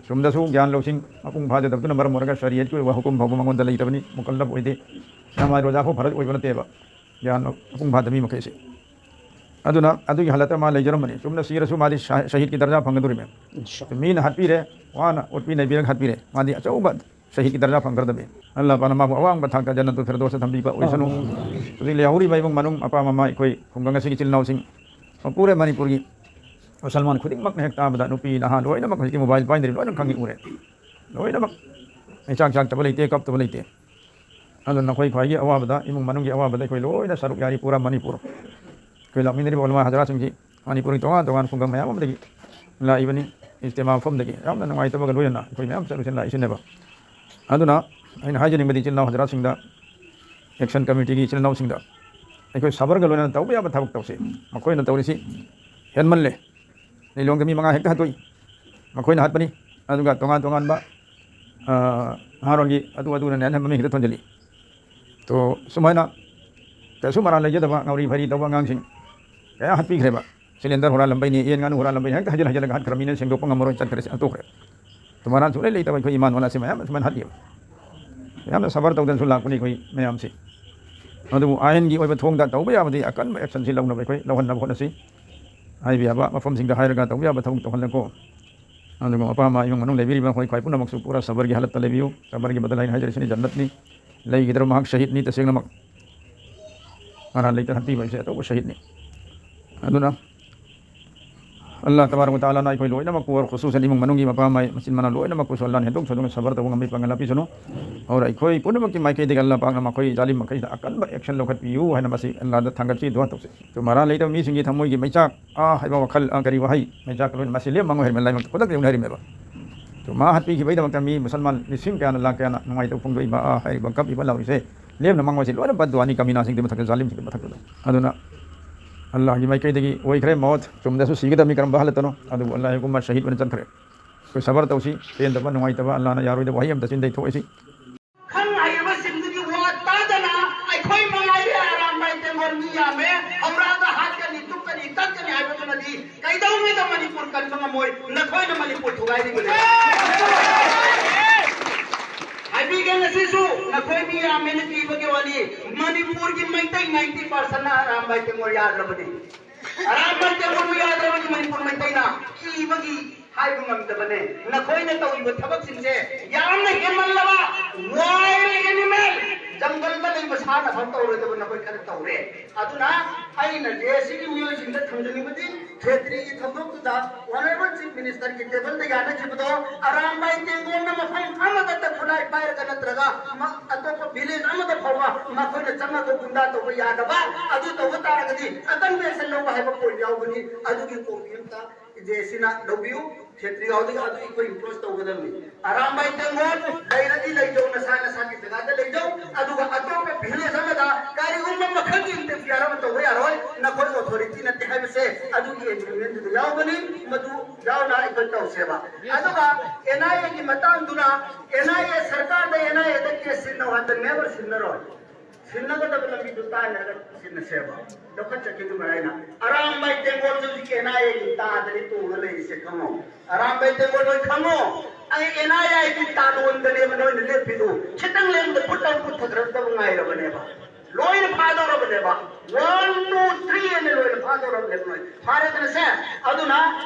ꯆꯨꯝꯗꯁꯨ ꯒ꯭ꯌꯥꯟ ꯂꯧꯁꯤꯡ ꯃꯄꯨꯡ ꯐꯥꯖꯗꯕꯗꯨꯅ ꯃꯔꯝ ꯑꯣꯏꯔꯒ ꯁꯔꯤꯌꯠꯀꯤ ꯑꯣꯏꯕ ꯍꯨꯀꯨꯝ ꯐꯥꯎꯕ ꯃꯉꯣꯟꯗ ꯂꯩꯇꯕꯅꯤ, ꯃꯨꯀꯜꯂꯐ ꯑꯣꯏꯗꯦ꯫ ꯅꯃꯥꯖ ꯔꯣꯖꯥ ꯐꯥꯎ ꯐꯔꯖ ꯑꯣꯏꯕ ꯅꯠꯇꯦꯕ, ꯒ꯭ꯌꯥꯟ ꯃꯄꯨꯡ ꯐꯥꯗꯕ ꯃꯤ ꯃꯈꯩꯁꯦ꯫ ꯑꯗꯨꯅ ꯑꯗꯨꯒꯤ ꯍꯥꯂꯠꯇ ꯃꯥ ꯂꯩꯖꯔꯝꯕꯅꯤ꯫ ꯆꯨꯝꯅ ꯁꯤꯔꯁꯨ ꯃꯥꯗꯤ ꯁꯍꯤꯗꯀꯤ ꯗꯔꯖꯥ ꯐꯪꯒꯗꯧꯔꯤꯃꯦ꯫ ꯃꯤꯅ ꯍꯥꯠꯄꯤꯔꯦ, ꯋꯥꯅ ꯑꯣꯠꯄꯤ ꯅꯩꯕꯤꯔꯒ ꯍꯥꯠꯄꯤꯔꯦ, ꯃꯥꯗꯤ ꯑꯆꯧꯕ ꯁꯍꯤꯗꯀꯤ ꯗꯔꯖꯥ ꯐꯪꯒꯗꯕꯅꯤ꯫ ꯑꯜꯂꯥꯍ ꯄꯥꯛꯅ ꯃꯥꯕꯨ ꯑꯋꯥꯡꯕ ꯊꯥꯛꯇ ꯖꯟꯅꯇꯨꯜ ꯐꯤꯔꯗꯧꯁꯇ ꯊꯝꯕꯤꯕ ꯑꯣꯏꯁꯅꯨ꯫ ꯍꯧꯖꯤꯛ ꯂꯩꯍꯧꯔꯤꯕ ꯏꯃꯨꯡ ꯃꯅꯨꯡ, ꯑꯄꯥ ꯃꯃꯥ, ꯑꯩꯈꯣꯏ ꯈꯨꯡꯒꯪ ꯑꯁꯤꯒꯤ ꯏꯆꯤꯜ ꯏꯅꯥꯎꯁꯤꯡ, ꯃꯄꯨꯔꯦ ꯃꯅꯤꯄꯨꯔꯒꯤ ꯃꯨꯁꯜꯃꯥꯟ ꯈꯨꯗꯤꯡꯃꯛꯅ ꯍꯦꯛ ꯇꯥꯕꯗ, ꯅꯨꯄꯤ ꯅꯍꯥ ꯂꯣꯏꯅꯃꯛ ꯍꯧꯖꯤꯛꯇꯤ mobile ꯄꯥꯏꯗ꯭ꯔꯤ, ꯂꯣꯏꯅ ꯈꯪꯉꯤ ꯎꯔꯦ꯫ ꯂꯣꯏꯅꯃꯛ ꯃꯩꯆꯥꯛ ꯆꯥꯛꯇꯕ ꯂꯩꯇꯦ, ꯀꯞꯇꯕ ꯂꯩꯇꯦ꯫ ꯑꯗꯨꯅ ꯅꯈꯣꯏ ꯈ꯭ꯋꯥꯏꯒꯤ ꯑꯋꯥꯕꯗ, ꯏꯃꯨꯡ ꯃꯅꯨꯡꯒꯤ ꯑꯋꯥꯕꯗ ꯑꯩꯈꯣꯏ ꯂꯣꯏꯅ ꯁꯔꯨꯛ ꯌꯥꯔꯤ, ꯄꯨꯔꯥ ꯃꯅꯤꯄꯨꯔ꯫ ꯑꯩꯈꯣꯏ ꯂꯥꯛꯃꯤꯟꯅꯔꯤꯕ ꯎꯂꯃꯥ ꯍꯖꯔꯥꯠꯁꯤꯡꯁꯤ ꯃꯅꯤꯄꯨꯔꯒꯤ ꯇꯣꯉꯥꯟ ꯇꯣꯉꯥꯟ ꯈꯨꯡꯒꯪ ꯃꯌꯥꯝ ꯑꯃꯗꯒꯤ ꯂꯥꯛꯏꯕꯅꯤ꯫ ꯏꯖꯇꯤꯃꯥ ꯃꯐꯝꯗꯒꯤ ꯌꯥꯝꯅ ꯅꯨꯡꯉꯥꯏꯇꯕꯒ ꯂꯣꯏꯅꯅ ꯑꯩꯈꯣꯏ ꯃꯌꯥꯝ ꯆꯠꯂꯨꯁꯤ ꯂꯥꯛꯏꯁꯤꯅꯦꯕ꯫ ꯑꯗꯨꯅ ꯑꯩꯅ ꯍꯥꯏꯖꯅꯤꯡꯕꯗꯤ ꯏꯆꯤꯜ ꯏꯅꯥꯎ ꯍꯖꯔꯥꯠꯁꯤꯡꯗ, action committeeꯒꯤ ꯏꯆꯤꯜ ꯏꯅꯥꯎꯁꯤꯡꯗ, ꯑꯩꯈꯣꯏ ꯁꯕꯔꯒ ꯂꯣꯏꯅꯅ ꯇꯧꯕ ꯌꯥꯕ ꯊꯕꯛ ꯇꯧꯁꯤ꯫ ꯃꯈꯣꯏꯅ ꯇꯧꯔꯤꯁꯤ ꯍꯦꯟꯃꯜꯂꯦ꯫ ꯂꯤꯂꯣꯡꯗ ꯃꯤ ꯃꯉꯥ ꯍꯦꯛꯇ ꯍꯥꯠꯇꯣꯛꯏ, ꯃꯈꯣꯏꯅ ꯍꯥꯠꯄꯅꯤ꯫ ꯑꯗꯨꯒ ꯇꯣꯉꯥꯟ ꯇꯣꯉꯥꯟꯕ, ꯑ, ꯅꯍꯥꯔꯣꯜꯒꯤ ꯑꯗꯨ ꯑꯗꯨꯅꯅꯦ ꯍꯥꯏꯅ ꯃꯃꯤꯡ ꯍꯦꯛꯇ ꯊꯣꯟꯖꯜꯂꯤ꯫ ꯇꯣ, ꯁꯨꯃꯥꯏꯅ ꯀꯩꯁꯨ ꯃꯔꯥꯜ ꯂꯩꯖꯗꯕ ꯉꯥꯎꯔꯤ ꯐꯩꯔꯤ ꯇꯧꯕ ꯑꯉꯥꯡꯁꯤꯡ ꯀꯌꯥ ꯍꯥꯠꯄꯤꯈ꯭ꯔꯦꯕ꯫ Cylinder ꯍꯨꯔꯥꯜꯂꯝꯕꯩꯅꯤ, ꯌꯦꯟ ꯉꯥꯅꯨ ꯍꯨꯔꯥꯜꯂꯝꯕꯩꯅꯤ, ꯍꯦꯛꯇ ꯍꯥꯏꯖꯤꯜ ꯍꯥꯏꯖꯤꯜꯂꯒ ꯍꯥꯠꯈ꯭ꯔꯃꯤꯅ ꯁꯦꯡꯗꯣꯛꯄ ꯉꯝꯃꯔꯣꯏ, ꯆꯠꯈ꯭ꯔꯦ, ꯍꯥꯠꯇꯣꯛꯈ꯭ꯔꯦ꯫ ꯇꯣ, ꯃꯔꯥꯜ ꯁꯨꯡꯂꯩ ꯂꯩꯇꯕ ꯑꯩꯈꯣꯏ ꯏꯃꯥ ꯅꯣꯂꯥꯁꯦ ꯃꯌꯥꯝ ꯁꯨꯃꯥꯏꯅ ꯍꯥꯠꯂꯤꯕ꯫ ꯌꯥꯝꯅ ꯁꯕꯔ ꯇꯧꯗꯅꯁꯨ ꯂꯥꯛꯄꯅꯤ ꯑꯩꯈꯣꯏ ꯃꯌꯥꯝꯁꯦ꯫ ꯑꯗꯨꯕꯨ ꯑꯥꯏꯟꯒꯤ ꯑꯣꯏꯕ ꯊꯣꯡꯗ ꯇꯧꯕ ꯌꯥꯕꯗꯤ ꯑꯀꯟꯕ actionꯁꯤ ꯂꯧꯅꯕ ꯑꯩꯈꯣꯏ ꯂꯧꯍꯟꯅꯕ ꯍꯣꯠꯅꯁꯤ꯫ ꯍꯥꯏꯕ ꯌꯥꯕ ꯃꯐꯝꯁꯤꯡꯗ ꯍꯥꯏꯔꯒ ꯇꯧꯕ ꯌꯥꯕ ꯊꯕꯛ ꯇꯧꯍꯜꯂꯀꯣ꯫ ꯑꯗꯨꯒ ꯃꯄꯥ ꯃꯃꯥ ꯏꯃꯨꯡ ꯃꯅꯨꯡ ꯂꯩꯕꯤꯔꯤꯕ ꯃꯈꯣꯏ ꯈ꯭ꯋꯥꯏ ꯄꯨꯝꯅꯃꯛꯁꯨ ꯄꯨꯔꯥ ꯁꯕꯔꯒꯤ ꯍꯥꯂꯠꯇ ꯂꯩꯕꯤꯌꯨ꯫ ꯁꯕꯔꯒꯤ ꯕꯗꯜ ꯍꯥꯏꯅ ꯍꯥꯏꯖꯔꯤꯁꯤꯅꯤ ꯖꯟꯅꯠꯅꯤ꯫ ꯂꯩꯈꯤꯗ꯭ꯔꯕ ꯃꯍꯥꯛ ꯁꯍꯤꯗꯅꯤ ꯇꯁꯦꯡꯅꯃꯛ꯫ ꯃꯔꯥꯜ ꯂꯩꯇꯅ ꯍꯥꯠꯄꯤꯕ ꯍꯥꯏꯁꯦ ꯑꯆꯧꯕ ꯁꯍꯤꯗꯅꯤ꯫ ꯑꯗꯨꯅ ꯑꯜꯂꯥꯍ ꯇꯕꯥꯔꯛ ꯋ ꯇꯥꯂꯥꯅ ꯑꯩꯈꯣꯏ ꯂꯣꯏꯅꯃꯛꯄꯨ, ꯑꯣꯔ ꯈꯨꯁꯨꯁꯟ ꯏꯃꯨꯡ ꯃꯅꯨꯡꯒꯤ ꯃꯄꯥ ꯃꯃꯥ ꯃꯆꯤꯟ ꯃꯅꯥꯎ ꯂꯣꯏꯅꯃꯛꯄꯨꯁꯨ ꯑꯜꯂꯥꯍꯅ ꯍꯦꯟꯗꯣꯛ ꯁꯟꯗꯣꯛꯅ ꯁꯕꯔ ꯇꯧꯕ ꯉꯝꯕꯤ ꯄꯥꯡꯒꯜ ꯍꯥꯞꯄꯤꯁꯅꯨ꯫ ꯑꯣꯔ ꯑꯩꯈꯣꯏ ꯄꯨꯝꯅꯃꯛꯀꯤ ꯃꯥꯏꯀꯩꯗꯒꯤ ꯑꯜꯂꯥꯍ ꯄꯥꯛꯅ ꯃꯈꯣꯏ ꯖꯥꯂꯤꯝ ꯃꯈꯩꯗ ꯑꯀꯟꯕ action ꯂꯧꯈꯠꯄꯤꯌꯨ ꯍꯥꯏꯅ ꯃꯁꯤ ꯑꯜꯂꯥꯍꯗ ꯊꯥꯡꯒꯠꯆꯔꯤ, ꯗꯨꯋꯥ ꯇꯧꯖꯩ꯫ ꯑꯗꯨ ꯃꯔꯥꯜ ꯂꯩꯇꯕ ꯃꯤꯁꯤꯡꯒꯤ ꯊꯃꯣꯏꯒꯤ ꯃꯩꯆꯥꯛ, ꯑꯥ ꯍꯥꯏꯕ ꯋꯥꯈꯜ, ꯑꯥ ꯀꯔꯤ ꯋꯥꯍꯩ, ꯃꯩꯆꯥꯛ ꯂꯣꯏꯅ ꯃꯁꯤ ꯂꯦꯝ ꯃꯥꯡꯉꯣꯏ ꯍꯥꯏꯔꯝꯃꯦ, ꯂꯥꯏꯃꯛꯇ ꯈꯨꯗꯛꯇ ꯌꯧꯅ ꯍꯥꯏꯔꯝꯃꯦꯕ꯫ ꯑꯗꯨ ꯃꯥ ꯍꯥꯠꯄꯤꯈꯤꯕꯒꯤꯗꯃꯛꯇ ꯃꯤ ꯃꯨꯁꯜꯃꯥꯟ ꯂꯤꯁꯤꯡ ꯀꯌꯥꯅ, ꯂꯥꯛ ꯀꯌꯥꯅ ꯅꯨꯡꯉꯥꯏꯇꯕ ꯐꯣꯡꯗꯣꯛꯏꯕ, ꯑꯥ ꯍꯥꯏꯔꯤꯕ ꯀꯞꯄꯤꯕ ꯂꯥꯎꯔꯤꯁꯦ ꯂꯦꯝꯅ ꯃꯥꯡꯉꯣꯏꯁꯦ ꯂꯣꯏꯅ ꯕꯗ ꯗꯨꯋꯥꯅꯤ ꯀꯃꯤꯅꯥꯁꯤꯡꯗꯨꯒꯤ ꯃꯊꯛꯇ, ꯖꯥꯂꯤꯝꯁꯤꯡꯒꯤ ꯃꯊꯛꯇ꯫ ꯑꯗꯨꯅ ꯑꯜꯂꯥꯍꯒꯤ ꯃꯥꯏꯀꯩꯗꯒꯤ ꯑꯣꯏꯈ꯭ꯔꯦ ꯃꯧꯠ꯫ ꯆꯨꯝꯗꯁꯨ ꯁꯤꯒꯗꯕꯅꯤ ꯀꯔꯝꯕ ꯍꯥꯂꯠꯇꯅꯣ, ꯑꯗꯨꯕꯨ ꯑꯜꯂꯥꯍꯒꯤ ꯍꯨꯀꯨꯝꯅ ꯁꯍꯤꯗ ꯑꯣꯏꯅ ꯆꯠꯈ꯭ꯔꯦ꯫ ꯑꯩꯈꯣꯏ ꯁꯕꯔ ꯇꯧꯁꯤ꯫ ꯄꯦꯟꯗꯕ, ꯅꯨꯡꯉꯥꯏꯇꯕ, ꯑꯜꯂꯥꯅ ꯌꯥꯔꯣꯏꯗꯕ ꯋꯥꯍꯩ ꯑꯝꯇ ꯆꯤꯟꯗꯩ ꯊꯣꯛꯏꯁꯤ꯫ ꯈꯪ ꯍꯩꯔꯕꯁꯤꯡꯗꯨꯒꯤ ꯋꯥ ꯇꯥꯗꯅ ꯑꯩꯈꯣꯏ ꯃꯉꯥꯏꯔꯦ ꯑꯔꯥꯝꯕꯥꯏ ꯇꯦꯡꯒꯣꯜ ꯃꯤ ꯌꯥꯝꯃꯦ, ꯍꯧꯔꯛꯑꯒ ꯍꯥꯠꯀꯅꯤ, ꯇꯨꯞꯀꯅꯤ, ꯀꯛꯀꯅꯤ ꯍꯥꯏꯕꯗꯨꯅꯗꯤ ꯀꯩꯗꯧꯉꯩꯗ ꯃꯅꯤꯄꯨꯔ ꯀꯟꯕ ꯉꯝꯃꯣꯏ꯫ ꯅꯈꯣꯏꯅ ꯃꯅꯤꯄꯨꯔ ꯊꯨꯒꯥꯏꯔꯤꯕꯅꯤ꯫ ꯍꯥꯏꯕꯤꯒꯦ ꯉꯁꯤꯁꯨ, ꯅꯈꯣꯏ ꯃꯤ ꯌꯥꯝꯃꯦꯅ ꯀꯤꯕꯒꯤ ꯋꯥꯅꯤ꯫ ꯃꯅꯤꯄꯨꯔꯒꯤ ꯃꯩꯇꯩ ninety percent ꯅ ꯑꯔꯥꯝꯕꯥꯏ ꯇꯦꯡꯒꯣꯜ ꯌꯥꯗ꯭ꯔꯕꯅꯤ꯫ ꯑꯔꯥꯝꯕꯥꯏ ꯇꯦꯡꯒꯣꯜꯕꯨ ꯌꯥꯗ꯭ꯔꯕꯅꯤ꯫ ꯃꯅꯤꯄꯨꯔ ꯃꯩꯇꯩꯅ ꯀꯤꯕꯒꯤ ꯍꯥꯏꯕ ꯉꯝꯗꯕꯅꯦ꯫ ꯅꯈꯣꯏꯅ ꯇꯧꯔꯤꯕ ꯊꯕꯛꯁꯤꯡꯁꯦ ꯌꯥꯝꯅ ꯍꯦꯟꯃꯜꯂꯕ꯫ Wild animal, ꯖꯪꯒꯜꯗ ꯂꯩꯕ ꯁꯥꯅ ꯐꯥꯎ ꯇꯧꯔꯣꯏꯗꯕ ꯅꯈꯣꯏ ꯈꯔ ꯇꯧꯔꯦ꯫ ꯑꯗꯨꯅ ꯑꯩꯅ ꯖꯦ ꯑꯦ ꯁꯤꯒꯤ ꯃꯤꯑꯣꯏꯁꯤꯡꯗ ꯊꯝꯖꯅꯤꯡꯕꯗꯤ, ꯈꯦꯇ꯭ꯔꯤꯒꯤ ꯊꯧꯗꯣꯛꯇꯨꯗ Honourable Chief Minister ꯒꯤ ꯇꯦꯕꯜꯗ ꯌꯥꯅꯈꯤꯕꯗꯣ, ꯑꯔꯥꯝꯕꯥꯏ ꯇꯦꯡꯒꯣꯜꯅ ꯃꯐꯝ ꯑꯃꯗꯇ ꯈꯨꯠꯂꯥꯏ ꯄꯥꯏꯔꯒ ꯅꯠꯇ꯭ꯔꯒ ꯃ-, ꯑꯇꯣꯞꯄ village ꯑꯃꯗ ꯐꯥꯎꯕ ꯃꯈꯣꯏꯅ ꯆꯪꯉꯒ ꯒꯨꯟꯗꯥ ꯇꯧꯕ ꯌꯥꯗꯕ, ꯑꯗꯨ ꯇꯧꯕ ꯇꯥꯔꯒꯗꯤ ꯑꯀꯟꯕ action ꯂꯧꯕ ꯍꯥꯏꯕ point ꯌꯥꯎꯒꯅꯤ꯫ ꯑꯗꯨꯒꯤ ꯀꯣꯄꯤ ꯑꯝꯇ ꯖꯦ ꯑꯦ ꯁꯤꯅ ꯂꯧꯕꯤꯌꯨ꯫ ꯈꯦꯇ꯭ꯔꯤ ꯍꯣꯏꯗꯒꯤ ꯑꯗꯨ ꯑꯩꯈꯣꯏ impose ꯇꯧꯒꯗꯕꯅꯤ꯫ ꯑꯔꯥꯝꯕꯥꯏ ꯇꯦꯡꯒꯣꯜ ꯂꯩꯔꯗꯤ ꯂꯩꯖꯧ, ꯅꯁꯥ ꯅꯁꯥꯒꯤ ꯖꯒꯥꯗ ꯂꯩꯖꯧ꯫ ꯑꯗꯨꯒ ꯑꯇꯣꯞꯄ village ꯑꯃꯗ ꯀꯔꯤꯒꯨꯝꯕ ꯃꯈꯜꯒꯤ interfere ꯑꯃ ꯇꯧꯕ ꯌꯥꯔꯣꯏ꯫ ꯅꯈꯣꯏ authority ꯅꯠꯇꯦ ꯍꯥꯏꯕꯁꯦ ꯑꯗꯨꯒꯤ agreement ꯇꯨꯗ ꯌꯥꯎꯒꯅꯤ꯫ ꯃꯗꯨ ꯌꯥꯎꯅ ꯑꯩꯈꯣꯏ ꯇꯧꯁꯦꯕ꯫ ꯑꯗꯨꯒ N I A ꯒꯤ ꯃꯇꯥꯡꯗꯨꯅ, N I A ꯁꯔꯀꯥꯔꯗ N I A the case ꯁꯤꯟꯅꯧ ꯍꯥꯏꯕꯗ never ꯁꯤꯟꯅꯔꯣꯏ꯫ ꯁꯤꯟꯅꯒꯗꯕ ꯂꯝꯕꯤꯗꯨ ꯇꯥꯟꯅꯔꯒ ꯁꯤꯟꯅꯁꯦꯕ꯫ ꯂꯧꯈꯠꯆꯈꯤꯕꯗꯨ ꯃꯔꯥꯏꯅ꯫ ꯑꯔꯥꯝꯕꯥꯏ ꯇꯦꯡꯒꯣꯜꯁꯨ ꯍꯧꯖꯤꯛ N I A ꯒꯤ ꯇꯥꯗꯅꯤ ꯇꯣꯡꯉ ꯂꯩꯔꯤꯁꯦ, ꯈꯪꯉꯣ꯫ ꯑꯔꯥꯝꯕꯥꯏ ꯇꯦꯡꯒꯣꯜ ꯍꯣꯏ, ꯈꯪꯉꯣ꯫ ꯑꯩ N I A ꯒꯤ ꯇꯥꯂꯣꯟꯗꯅꯦꯕ ꯅꯣꯏꯅ ꯂꯦꯞꯄꯤꯗꯨ꯫ ꯈꯤꯇꯪ ꯂꯩꯕꯗ ꯐꯨꯠ ꯂꯥꯎ ꯄꯨꯊꯈ꯭ꯔꯗꯕ ꯉꯥꯏꯔꯕꯅꯦꯕ꯫ ꯂꯣꯏꯅ ꯐꯥꯗꯧꯔꯕꯅꯦꯕ꯫ One, two, three ꯑꯅ ꯂꯣꯏꯅ ꯐꯥꯗꯧꯔꯕꯅꯦꯕ ꯅꯣꯏ꯫ ꯐꯥꯔꯦꯗꯅ ꯁꯦ? ꯑꯗꯨꯅ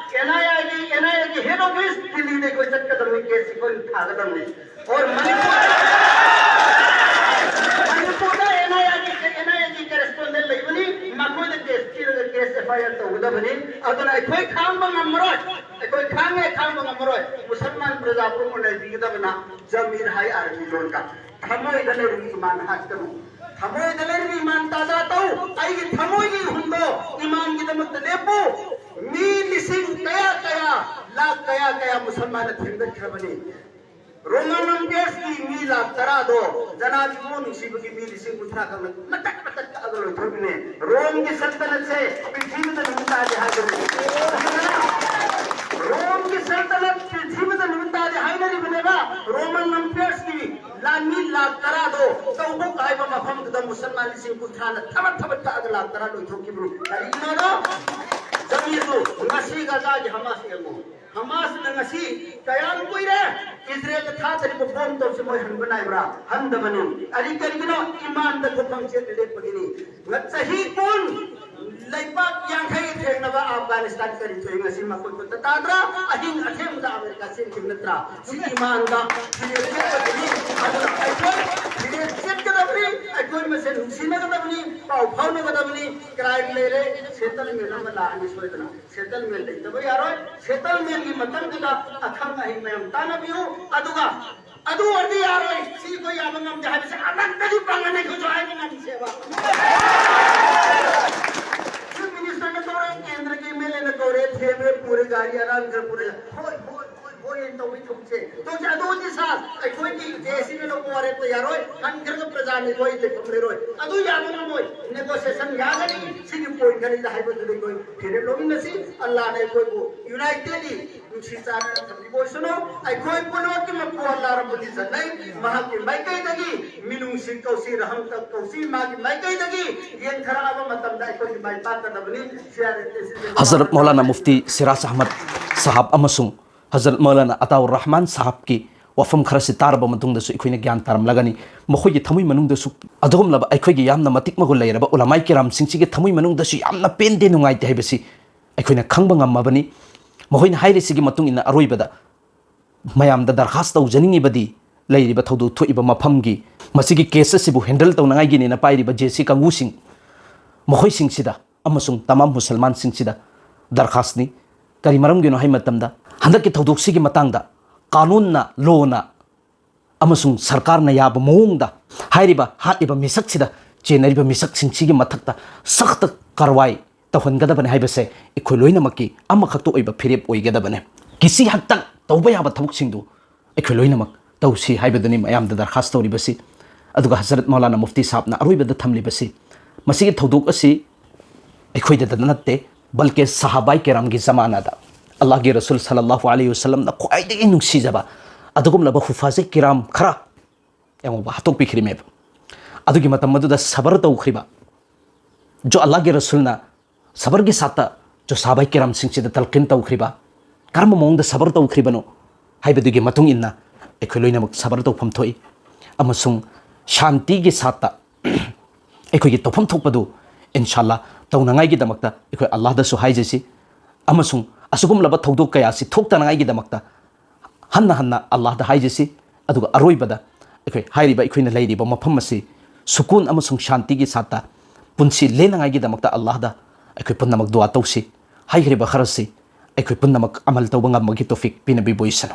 N I A ꯒꯤ, N I A ꯒꯤ head office ꯗꯤꯜꯂꯤꯗ ꯑꯩꯈꯣꯏ ꯆꯠꯀꯗꯕꯅꯤ, case ꯑꯩꯈꯣꯏꯅ ꯊꯥꯒꯗꯕꯅꯤ꯫ Or ꯃꯅꯤꯄꯨꯔ, ꯃꯅꯤꯄꯨꯔꯗ N I A ꯒꯤ, N I A ꯒꯤ correspondent ꯂꯩꯕꯅꯤ, ꯃꯈꯣꯏꯗ case ꯄꯤꯔꯒ case F I R ꯇꯧꯒꯗꯕꯅꯤ꯫ ꯑꯗꯨꯅ ꯑꯩꯈꯣꯏ ꯈꯥꯡꯕ ꯉꯝꯃꯔꯣꯏ, ꯑꯩꯈꯣꯏ ꯈꯥꯡꯉꯦ, ꯈꯥꯡꯕ ꯉꯝꯃꯔꯣꯏ꯫ ꯃꯨꯁꯜꯃꯥꯟ ꯄ꯭ꯔꯖꯥ ꯄꯨꯝꯅꯃꯛ ꯂꯩꯕꯤꯒꯗꯕꯅ ꯖꯃꯤꯔ ꯍꯥꯏ ꯑꯔꯕꯤ ꯂꯣꯟꯗ꯫ ꯊꯃꯣꯏꯗ ꯂꯩꯔꯤꯕ ꯏꯃꯥꯟ ꯍꯥꯠꯀꯅꯨ꯫ ꯊꯃꯣꯏꯗ ꯂꯩꯔꯤꯕ ꯏꯃꯥꯟ ꯇꯥꯖꯥ ꯇꯧ꯫ ꯑꯩꯒꯤ ꯊꯃꯣꯏꯒꯤ ꯏꯍꯨꯜꯗꯣ ꯏꯃꯥꯟꯒꯤꯗꯃꯛꯇ ꯂꯦꯞꯄꯨ꯫ ꯃꯤ ꯂꯤꯁꯤꯡ ꯀꯌꯥ ꯀꯌꯥ, ꯂꯥꯈ ꯀꯌꯥ ꯀꯌꯥ ꯃꯨꯁꯜꯃꯥꯟꯅ ꯊꯦꯡꯒꯠꯈ꯭ꯔꯕꯅꯤ꯫ Roman Empire ꯀꯤ ꯃꯤ ꯂꯥꯈ ꯇꯔꯥꯗꯣ ꯖꯅꯥꯕꯤꯕꯨ ꯅꯨꯡꯁꯤꯕꯒꯤ ꯃꯤ ꯂꯤꯁꯤꯡ ꯀꯨꯟꯊ꯭ꯔꯥ ꯈꯛꯅ ꯃꯇꯠ ꯃꯇꯠ ꯀꯛꯑꯒ ꯂꯣꯏꯊꯣꯛꯏꯅꯦ꯫ ꯔꯣꯝꯒꯤ ꯁꯜꯇꯅꯠꯁꯦ ꯄ꯭ꯔꯤꯊꯤꯕꯤꯗ ꯅꯨꯃꯤꯠ ꯇꯥꯗꯦ ꯍꯥꯏꯕꯅꯤ꯫ ꯔꯣꯝꯒꯤ ꯁꯜꯇꯅꯠ ꯄ꯭ꯔꯤꯊꯤꯕꯤ ꯇꯕꯨꯛ ꯍꯥꯏꯕ ꯃꯐꯝꯗꯨꯗ ꯃꯨꯁꯜꯃꯥꯟ ꯂꯤꯁꯤꯡ ꯀꯨꯟꯊ꯭ꯔꯥꯅ ꯊꯕꯛ ꯊꯕꯛ ꯀꯛꯑꯒ ꯂꯥꯛ ꯇꯔꯥ ꯂꯣꯏꯊꯣꯛꯈꯤꯕꯅꯣ? ꯀꯔꯤꯒꯤꯅꯣꯗꯣ? ꯖꯃꯤꯔꯗꯨ ꯉꯁꯤ ꯒꯖꯥꯒꯤ ꯍꯃꯥꯁ ꯌꯦꯡꯉꯨ꯫ ꯍꯃꯥꯁꯅ ꯉꯁꯤ ꯀꯌꯥꯝ ꯀꯨꯏꯔꯦ ꯏꯖꯔꯦꯜꯗ ꯊꯥꯗꯔꯤꯕ ꯕꯣꯝ ꯇꯧꯁꯤ ꯃꯣꯏ ꯍꯟꯕ ꯅꯥꯏꯕ꯭ꯔꯥ? ꯍꯟꯗꯕꯅꯤ꯫ ꯑꯗꯤ ꯀꯔꯤꯒꯤꯅꯣ? ꯏꯃꯥꯟꯗ ꯈꯣꯡꯐꯝ ꯆꯦꯠꯅ ꯂꯦꯞꯄꯒꯤꯅꯤ꯫ ꯉ-, ꯆꯍꯤ ꯀꯨꯟ ꯂꯩꯕꯥꯛ ꯌꯥꯡꯈꯩ ꯊꯦꯡꯅꯕ ꯑꯐꯒꯥꯅꯤꯁꯇꯥꯟ ꯀꯔꯤ ꯊꯣꯛꯏ? ꯉꯁꯤ ꯃꯈꯣꯏ ꯈꯨꯠꯇ ꯇꯥꯗ꯭ꯔꯥ? ꯑꯍꯤꯡ ꯑꯊꯦꯡꯕꯗ ꯑꯃꯦꯔꯤꯀꯥ ꯆꯦꯟꯈꯤꯕ ꯅꯠꯇ꯭ꯔꯥ? ꯁꯤꯒꯤ ꯏꯃꯥꯟꯗ ꯐꯤꯔꯦꯞ ꯆꯦꯠꯄꯒꯤꯅꯤ꯫ ꯑꯗꯨꯅ ꯑꯩꯈꯣꯏ ꯐꯤꯔꯦꯞ ꯆꯦꯠꯀꯗꯕꯅꯤ, ꯑꯩꯈꯣꯏ ꯃꯁꯦꯟ ꯅꯨꯡꯁꯤꯅꯒꯗꯕꯅꯤ, ꯄꯥꯎ ꯐꯥꯎꯅꯒꯗꯕꯅꯤ꯫ ꯀ꯭ꯔꯥꯏꯝ ꯂꯩꯔꯦ, ꯁꯦꯇꯜꯃꯦꯟ ꯑꯃ ꯂꯥꯛꯑꯅꯤ ꯁꯣꯏꯗꯅ꯫ ꯁꯦꯇꯜꯃꯦꯟ ꯂꯩꯇꯕ ꯌꯥꯔꯣꯏ꯫ ꯁꯦꯇꯜꯃꯦꯟꯒꯤ ꯃꯇꯝꯗꯨꯗ ꯑꯈꯪ ꯑꯍꯩ ꯃꯌꯥꯝ ꯇꯥꯟꯅꯕꯤꯌꯨ꯫ ꯑꯗꯨꯒ ꯑꯗꯨ ꯑꯣꯏꯔꯗꯤ ꯌꯥꯔꯣꯏ, ꯁꯤ ꯑꯩꯈꯣꯏ ꯌꯥꯕ ꯉꯝꯗꯦ ꯍꯥꯏꯕꯁꯦ ꯑꯃꯠꯇꯗꯤ ꯄꯥꯡꯒꯜ ꯑꯩꯈꯣꯏꯁꯨ ꯍꯥꯏꯕ ꯉꯝꯁꯦꯕ꯫ ꯆꯤꯐ ꯃꯤꯅꯤꯁꯇꯔꯅ ꯀꯧꯔꯦ, ꯀꯦꯟꯗ꯭ꯔꯒꯤ ꯑꯦꯝ ꯑꯦꯜ ꯑꯦꯅ ꯀꯧꯔꯦ, ꯊꯦꯝꯃꯦ, ꯄꯨꯔꯦ, ꯒꯥꯔꯤ ꯑꯔꯥꯟꯕ ꯈꯔ ꯄꯨꯔꯦ, ꯍꯣꯏ, ꯍꯣꯏ, ꯍꯣꯏ, ꯍꯣꯏ ꯍꯥꯏꯅ ꯇꯧꯕꯒꯤ ꯊꯕꯛꯁꯦ ꯇꯧꯁꯦ꯫ ꯑꯗꯨ ꯑꯣꯏꯔꯗꯤ ꯁꯥꯔ, ꯑꯩꯈꯣꯏꯒꯤ ꯖꯦ ꯑꯦ ꯁꯤꯅ ꯂꯧꯕ ꯋꯥꯔꯦꯞꯇ ꯌꯥꯔꯣꯏ, ꯍꯟꯈ꯭ꯔꯒ ꯄ꯭ꯔꯖꯥꯅꯤ ꯑꯩꯈꯣꯏ ꯂꯩꯐꯝ ꯂꯩꯔꯣꯏ, ꯑꯗꯨ ꯌꯥꯕ ꯉꯝꯃꯣꯏ, ꯅꯦꯒꯣꯁꯤꯌꯦꯁꯟ ꯌꯥꯒꯅꯤ, ꯁꯤꯒꯤ ꯄꯣꯏꯟ ꯈꯔꯤꯗ ꯍꯥꯏꯕꯗꯨꯗ ꯑꯩꯈꯣꯏ ꯐꯤꯔꯦꯞ ꯂꯧꯃꯤꯟꯅꯁꯤ꯫ ꯑꯜꯂꯥꯅ ꯑꯩꯈꯣꯏꯕꯨ ꯌꯨꯅꯥꯏꯇꯦꯗꯂꯤ ꯅꯨꯡꯁꯤ ꯆꯥꯟꯅꯅ ꯊꯝꯕꯤꯕ ꯑꯣꯏꯁꯅꯨ꯫ ꯑꯩꯈꯣꯏ ꯄꯨꯝꯅꯃꯛꯀꯤ ꯃꯄꯨ ꯑꯜꯂꯥ ꯔꯕꯨꯗꯤ ꯆꯠꯅꯩ꯫ ꯃꯍꯥꯛꯀꯤ ꯃꯥꯏꯀꯩꯗꯒꯤ ꯃꯤꯅꯨꯡꯁꯤ ꯀꯧꯁꯤ, ꯔꯍꯝ ꯀꯧꯁꯤ, ꯃꯥꯒꯤ ꯃꯥꯏꯀꯩꯗꯒꯤ ꯌꯦꯡꯊꯔꯛꯑꯕ ꯃꯇꯝꯗ ꯑꯩꯈꯣꯏꯒꯤ ꯃꯥꯏ ꯄꯥꯛꯀꯗꯕꯅꯤ꯫ ꯁꯤ ꯑꯥꯔ ꯑꯦꯟ ꯑꯦ ꯁꯤ ꯍꯖꯔꯠ ꯃꯧꯂꯥꯅꯥ ꯃꯨꯐꯇꯤ ꯁꯤꯔꯥꯖ ꯑꯍꯃꯗ ꯁꯥꯍꯥꯕ ꯑꯃꯁꯨꯡ ꯍꯖꯔꯠ ꯃꯧꯂꯥꯅꯥ ꯑꯇꯥꯎꯔ ꯔꯍꯃꯥꯟ ꯁꯥꯍꯥꯕꯀꯤ ꯋꯥꯐꯝ ꯈꯔꯁꯤ ꯇꯥꯔꯕ ꯃꯇꯨꯡꯗꯁꯨ ꯑꯩꯈꯣꯏꯅ ꯒ꯭ꯌꯥꯟ ꯇꯥꯔꯝꯂꯒꯅꯤ꯫ ꯃꯈꯣꯏꯒꯤ ꯊꯃꯣꯏ ꯃꯅꯨꯡꯗꯁꯨ ꯑꯗꯨꯒꯨꯝꯂꯕ ꯑꯩꯈꯣꯏꯒꯤ ꯌꯥꯝꯅ ꯃꯇꯤꯛ ꯃꯒꯨꯟ ꯂꯩꯔꯕ ꯎꯂꯃꯥꯏ ꯀꯤꯔꯥꯝꯁꯤꯡꯁꯤꯒꯤ ꯊꯃꯣꯏ ꯃꯅꯨꯡꯗꯁꯨ ꯌꯥꯝꯅ ꯄꯦꯟꯗꯦ, ꯅꯨꯡꯉꯥꯏꯇꯦ ꯍꯥꯏꯕꯁꯤ ꯑꯩꯈꯣꯏꯅ ꯈꯪꯕ ꯉꯝꯃꯕꯅꯤ꯫ ꯃꯈꯣꯏꯅ ꯍꯥꯏꯔꯤꯁꯤꯒꯤ ꯃꯇꯨꯡ ꯏꯟꯅ ꯑꯔꯣꯏꯕꯗ ꯃꯌꯥꯝꯗ ꯗꯔꯈꯥꯁ ꯇꯧꯖꯅꯤꯡꯉꯤꯕꯗꯤ, ꯂꯩꯔꯤꯕ ꯊꯧꯗꯣꯛ ꯊꯣꯛꯏꯕ ꯃꯐꯝꯒꯤ ꯃꯁꯤꯒꯤ ꯀꯦꯁ ꯑꯁꯤꯕꯨ ꯍꯦꯟꯗꯜ ꯇꯧꯅꯉꯥꯏꯒꯤꯅꯦꯅ ꯄꯥꯏꯔꯤꯕ ꯖꯦ ꯁꯤ ꯀꯥꯡꯕꯨꯁꯤꯡ, ꯃꯈꯣꯏꯁꯤꯡꯁꯤꯗ ꯑꯃꯁꯨꯡ ꯇꯃꯥꯝ ꯃꯨꯁꯜꯃꯥꯟꯁꯤꯡꯁꯤꯗ ꯗꯔꯈꯥꯁꯅꯤ꯫ ꯀꯔꯤ ꯃꯔꯝꯒꯤꯅꯣ ꯍꯥꯏꯕ ꯃꯇꯝꯗ, ꯍꯟꯗꯛꯀꯤ ꯊꯧꯗꯣꯛꯁꯤꯒꯤ ꯃꯇꯥꯡꯗ ꯀꯥꯅꯨꯟꯅ, ꯂꯣꯅ ꯑꯃꯁꯨꯡ ꯁꯔꯀꯥꯔꯅ ꯌꯥꯕ ꯃꯑꯣꯡꯗ ꯍꯥꯏꯔꯤꯕ ꯍꯥꯠꯂꯤꯕ ꯃꯤꯁꯛꯁꯤꯗ ꯆꯦꯟꯅꯔꯤꯕ ꯃꯤꯁꯛꯁꯤꯡꯁꯤꯒꯤ ꯃꯊꯛꯇ ꯁꯈꯠ ꯀꯥꯔꯋꯥꯏ ꯇꯧꯍꯟꯒꯗꯕꯅꯤ ꯍꯥꯏꯕꯁꯦ ꯑꯩꯈꯣꯏ ꯂꯣꯏꯅꯃꯛꯀꯤ ꯑꯃꯈꯛꯇ ꯑꯣꯏꯕ ꯐꯤꯔꯦꯞ ꯑꯣꯏꯒꯗꯕꯅꯦ꯫ ꯀꯤꯁꯤ ꯍꯛꯇ ꯇꯧꯕ ꯌꯥꯕ ꯊꯕꯛꯁꯤꯡꯗꯨ ꯑꯩꯈꯣꯏ ꯂꯣꯏꯅꯃꯛ ꯇꯧꯁꯤ ꯍꯥꯏꯕꯗꯨꯅꯤ ꯃꯌꯥꯝꯗ ꯗꯔꯈꯥꯁ ꯇꯧꯔꯤꯕꯁꯤ꯫ ꯑꯗꯨꯒ ꯍꯖꯔꯠ ꯃꯧꯂꯥꯅꯥ ꯃꯨꯐꯇꯤ ꯁꯥꯍꯕꯅ ꯑꯔꯣꯏꯕꯗ ꯊꯝꯂꯤꯕꯁꯤ, ꯃꯁꯤꯒꯤ ꯊꯧꯗꯣꯛ ꯑꯁꯤ ꯑꯩꯈꯣꯏꯗꯗ ꯅꯠꯇꯦ, ꯕꯜꯀꯤ ꯁꯍꯥꯕꯥꯏ ꯀꯤꯔꯥꯝꯒꯤ ꯖꯃꯥꯅꯥꯗ ꯑꯜꯂꯥꯍꯒꯤ ꯔꯁꯨꯜ ꯁꯜꯂꯜꯂꯥꯍꯨ ꯑꯂꯩꯍꯤ ꯋꯁꯜꯂꯝꯅ ꯈ꯭ꯋꯥꯏꯗꯒꯤ ꯅꯨꯡꯁꯤꯖꯕ ꯑꯗꯨꯒꯨꯝꯂꯕ ꯍꯨꯐꯥꯖꯦ ꯀꯤꯔꯥꯝ ꯈꯔ ꯑꯩꯉꯣꯟꯗ ꯍꯥꯠꯇꯣꯛꯄꯤꯈ꯭ꯔꯤꯃꯦꯕ꯫ ꯑꯗꯨꯒꯤ ꯃꯇꯝ ꯑꯗꯨꯗ ꯁꯕꯔ ꯇꯧꯈ꯭ꯔꯤꯕ, ꯖꯣ ꯑꯜꯂꯥꯍꯒꯤ ꯔꯁꯨꯜꯅ ꯁꯕꯔꯒꯤ ꯁꯥꯠꯇ ꯖꯣ ꯁꯥꯍꯥꯕꯥꯏ ꯀꯤꯔꯥꯝꯁꯤꯡꯁꯤꯗ ꯇꯜꯀꯤꯟ ꯇꯧꯈ꯭ꯔꯤꯕ, ꯀꯔꯝꯕ ꯃꯑꯣꯡꯗ ꯁꯕꯔ ꯇꯧꯈ꯭ꯔꯤꯕꯅꯣ ꯍꯥꯏꯕꯗꯨꯒꯤ ꯃꯇꯨꯡ ꯏꯟꯅ ꯑꯩꯈꯣꯏ ꯂꯣꯏꯅꯃꯛ ꯁꯕꯔ ꯇꯧꯐꯝ ꯊꯣꯛꯏ꯫ ꯑꯃꯁꯨꯡ ꯁꯥꯟꯇꯤꯒꯤ ꯁꯥꯠꯇ ꯑꯩꯈꯣꯏꯒꯤ ꯇꯧꯐꯝ ꯊꯣꯛꯄꯗꯨ ꯏꯟꯁꯥꯜꯂꯥ ꯇꯧꯅꯉꯥꯏꯒꯤꯗꯃꯛꯇ ꯑꯩꯈꯣꯏ ꯑꯜꯂꯥꯍꯗꯁꯨ ꯍꯥꯏꯖꯁꯤ꯫ ꯑꯃꯁꯨꯡ ꯑꯁꯤꯒꯨꯝꯂꯕ ꯊꯧꯗꯣꯛ ꯀꯌꯥꯁꯤ ꯊꯣꯛꯇꯅꯉꯥꯏꯒꯤꯗꯃꯛꯇ ꯍꯟꯅ ꯍꯟꯅ ꯑꯜꯂꯥꯍꯗ ꯍꯥꯏꯖꯁꯤ꯫ ꯑꯗꯨꯒ ꯑꯔꯣꯏꯕꯗ ꯑꯩꯈꯣꯏ ꯍꯥꯏꯔꯤꯕ, ꯑꯩꯈꯣꯏꯅ ꯂꯩꯔꯤꯕ ꯃꯐꯝ ꯑꯁꯤ ꯁꯨꯀꯨꯟ ꯑꯃꯁꯨꯡ ꯁꯥꯟꯇꯤꯒꯤ ꯁꯥꯠꯇ ꯄꯨꯟꯁꯤ ꯂꯦꯟꯅꯉꯥꯏꯒꯤꯗꯃꯛꯇ ꯑꯜꯂꯥꯍꯗ ꯑꯩꯈꯣꯏ ꯄꯨꯝꯅꯃꯛ ꯗꯨꯋꯥ ꯇꯧꯁꯤ꯫ ꯍꯥꯏꯈ꯭ꯔꯤꯕ ꯈꯔꯁꯤ ꯑꯩꯈꯣꯏ ꯄꯨꯝꯅꯃꯛ ꯑꯃꯜ ꯇꯧꯕ ꯉꯝꯕꯒꯤ ꯇꯣꯐꯤꯛ ꯄꯤꯅꯕꯤꯕ ꯑꯣꯏꯁꯅꯨ꯫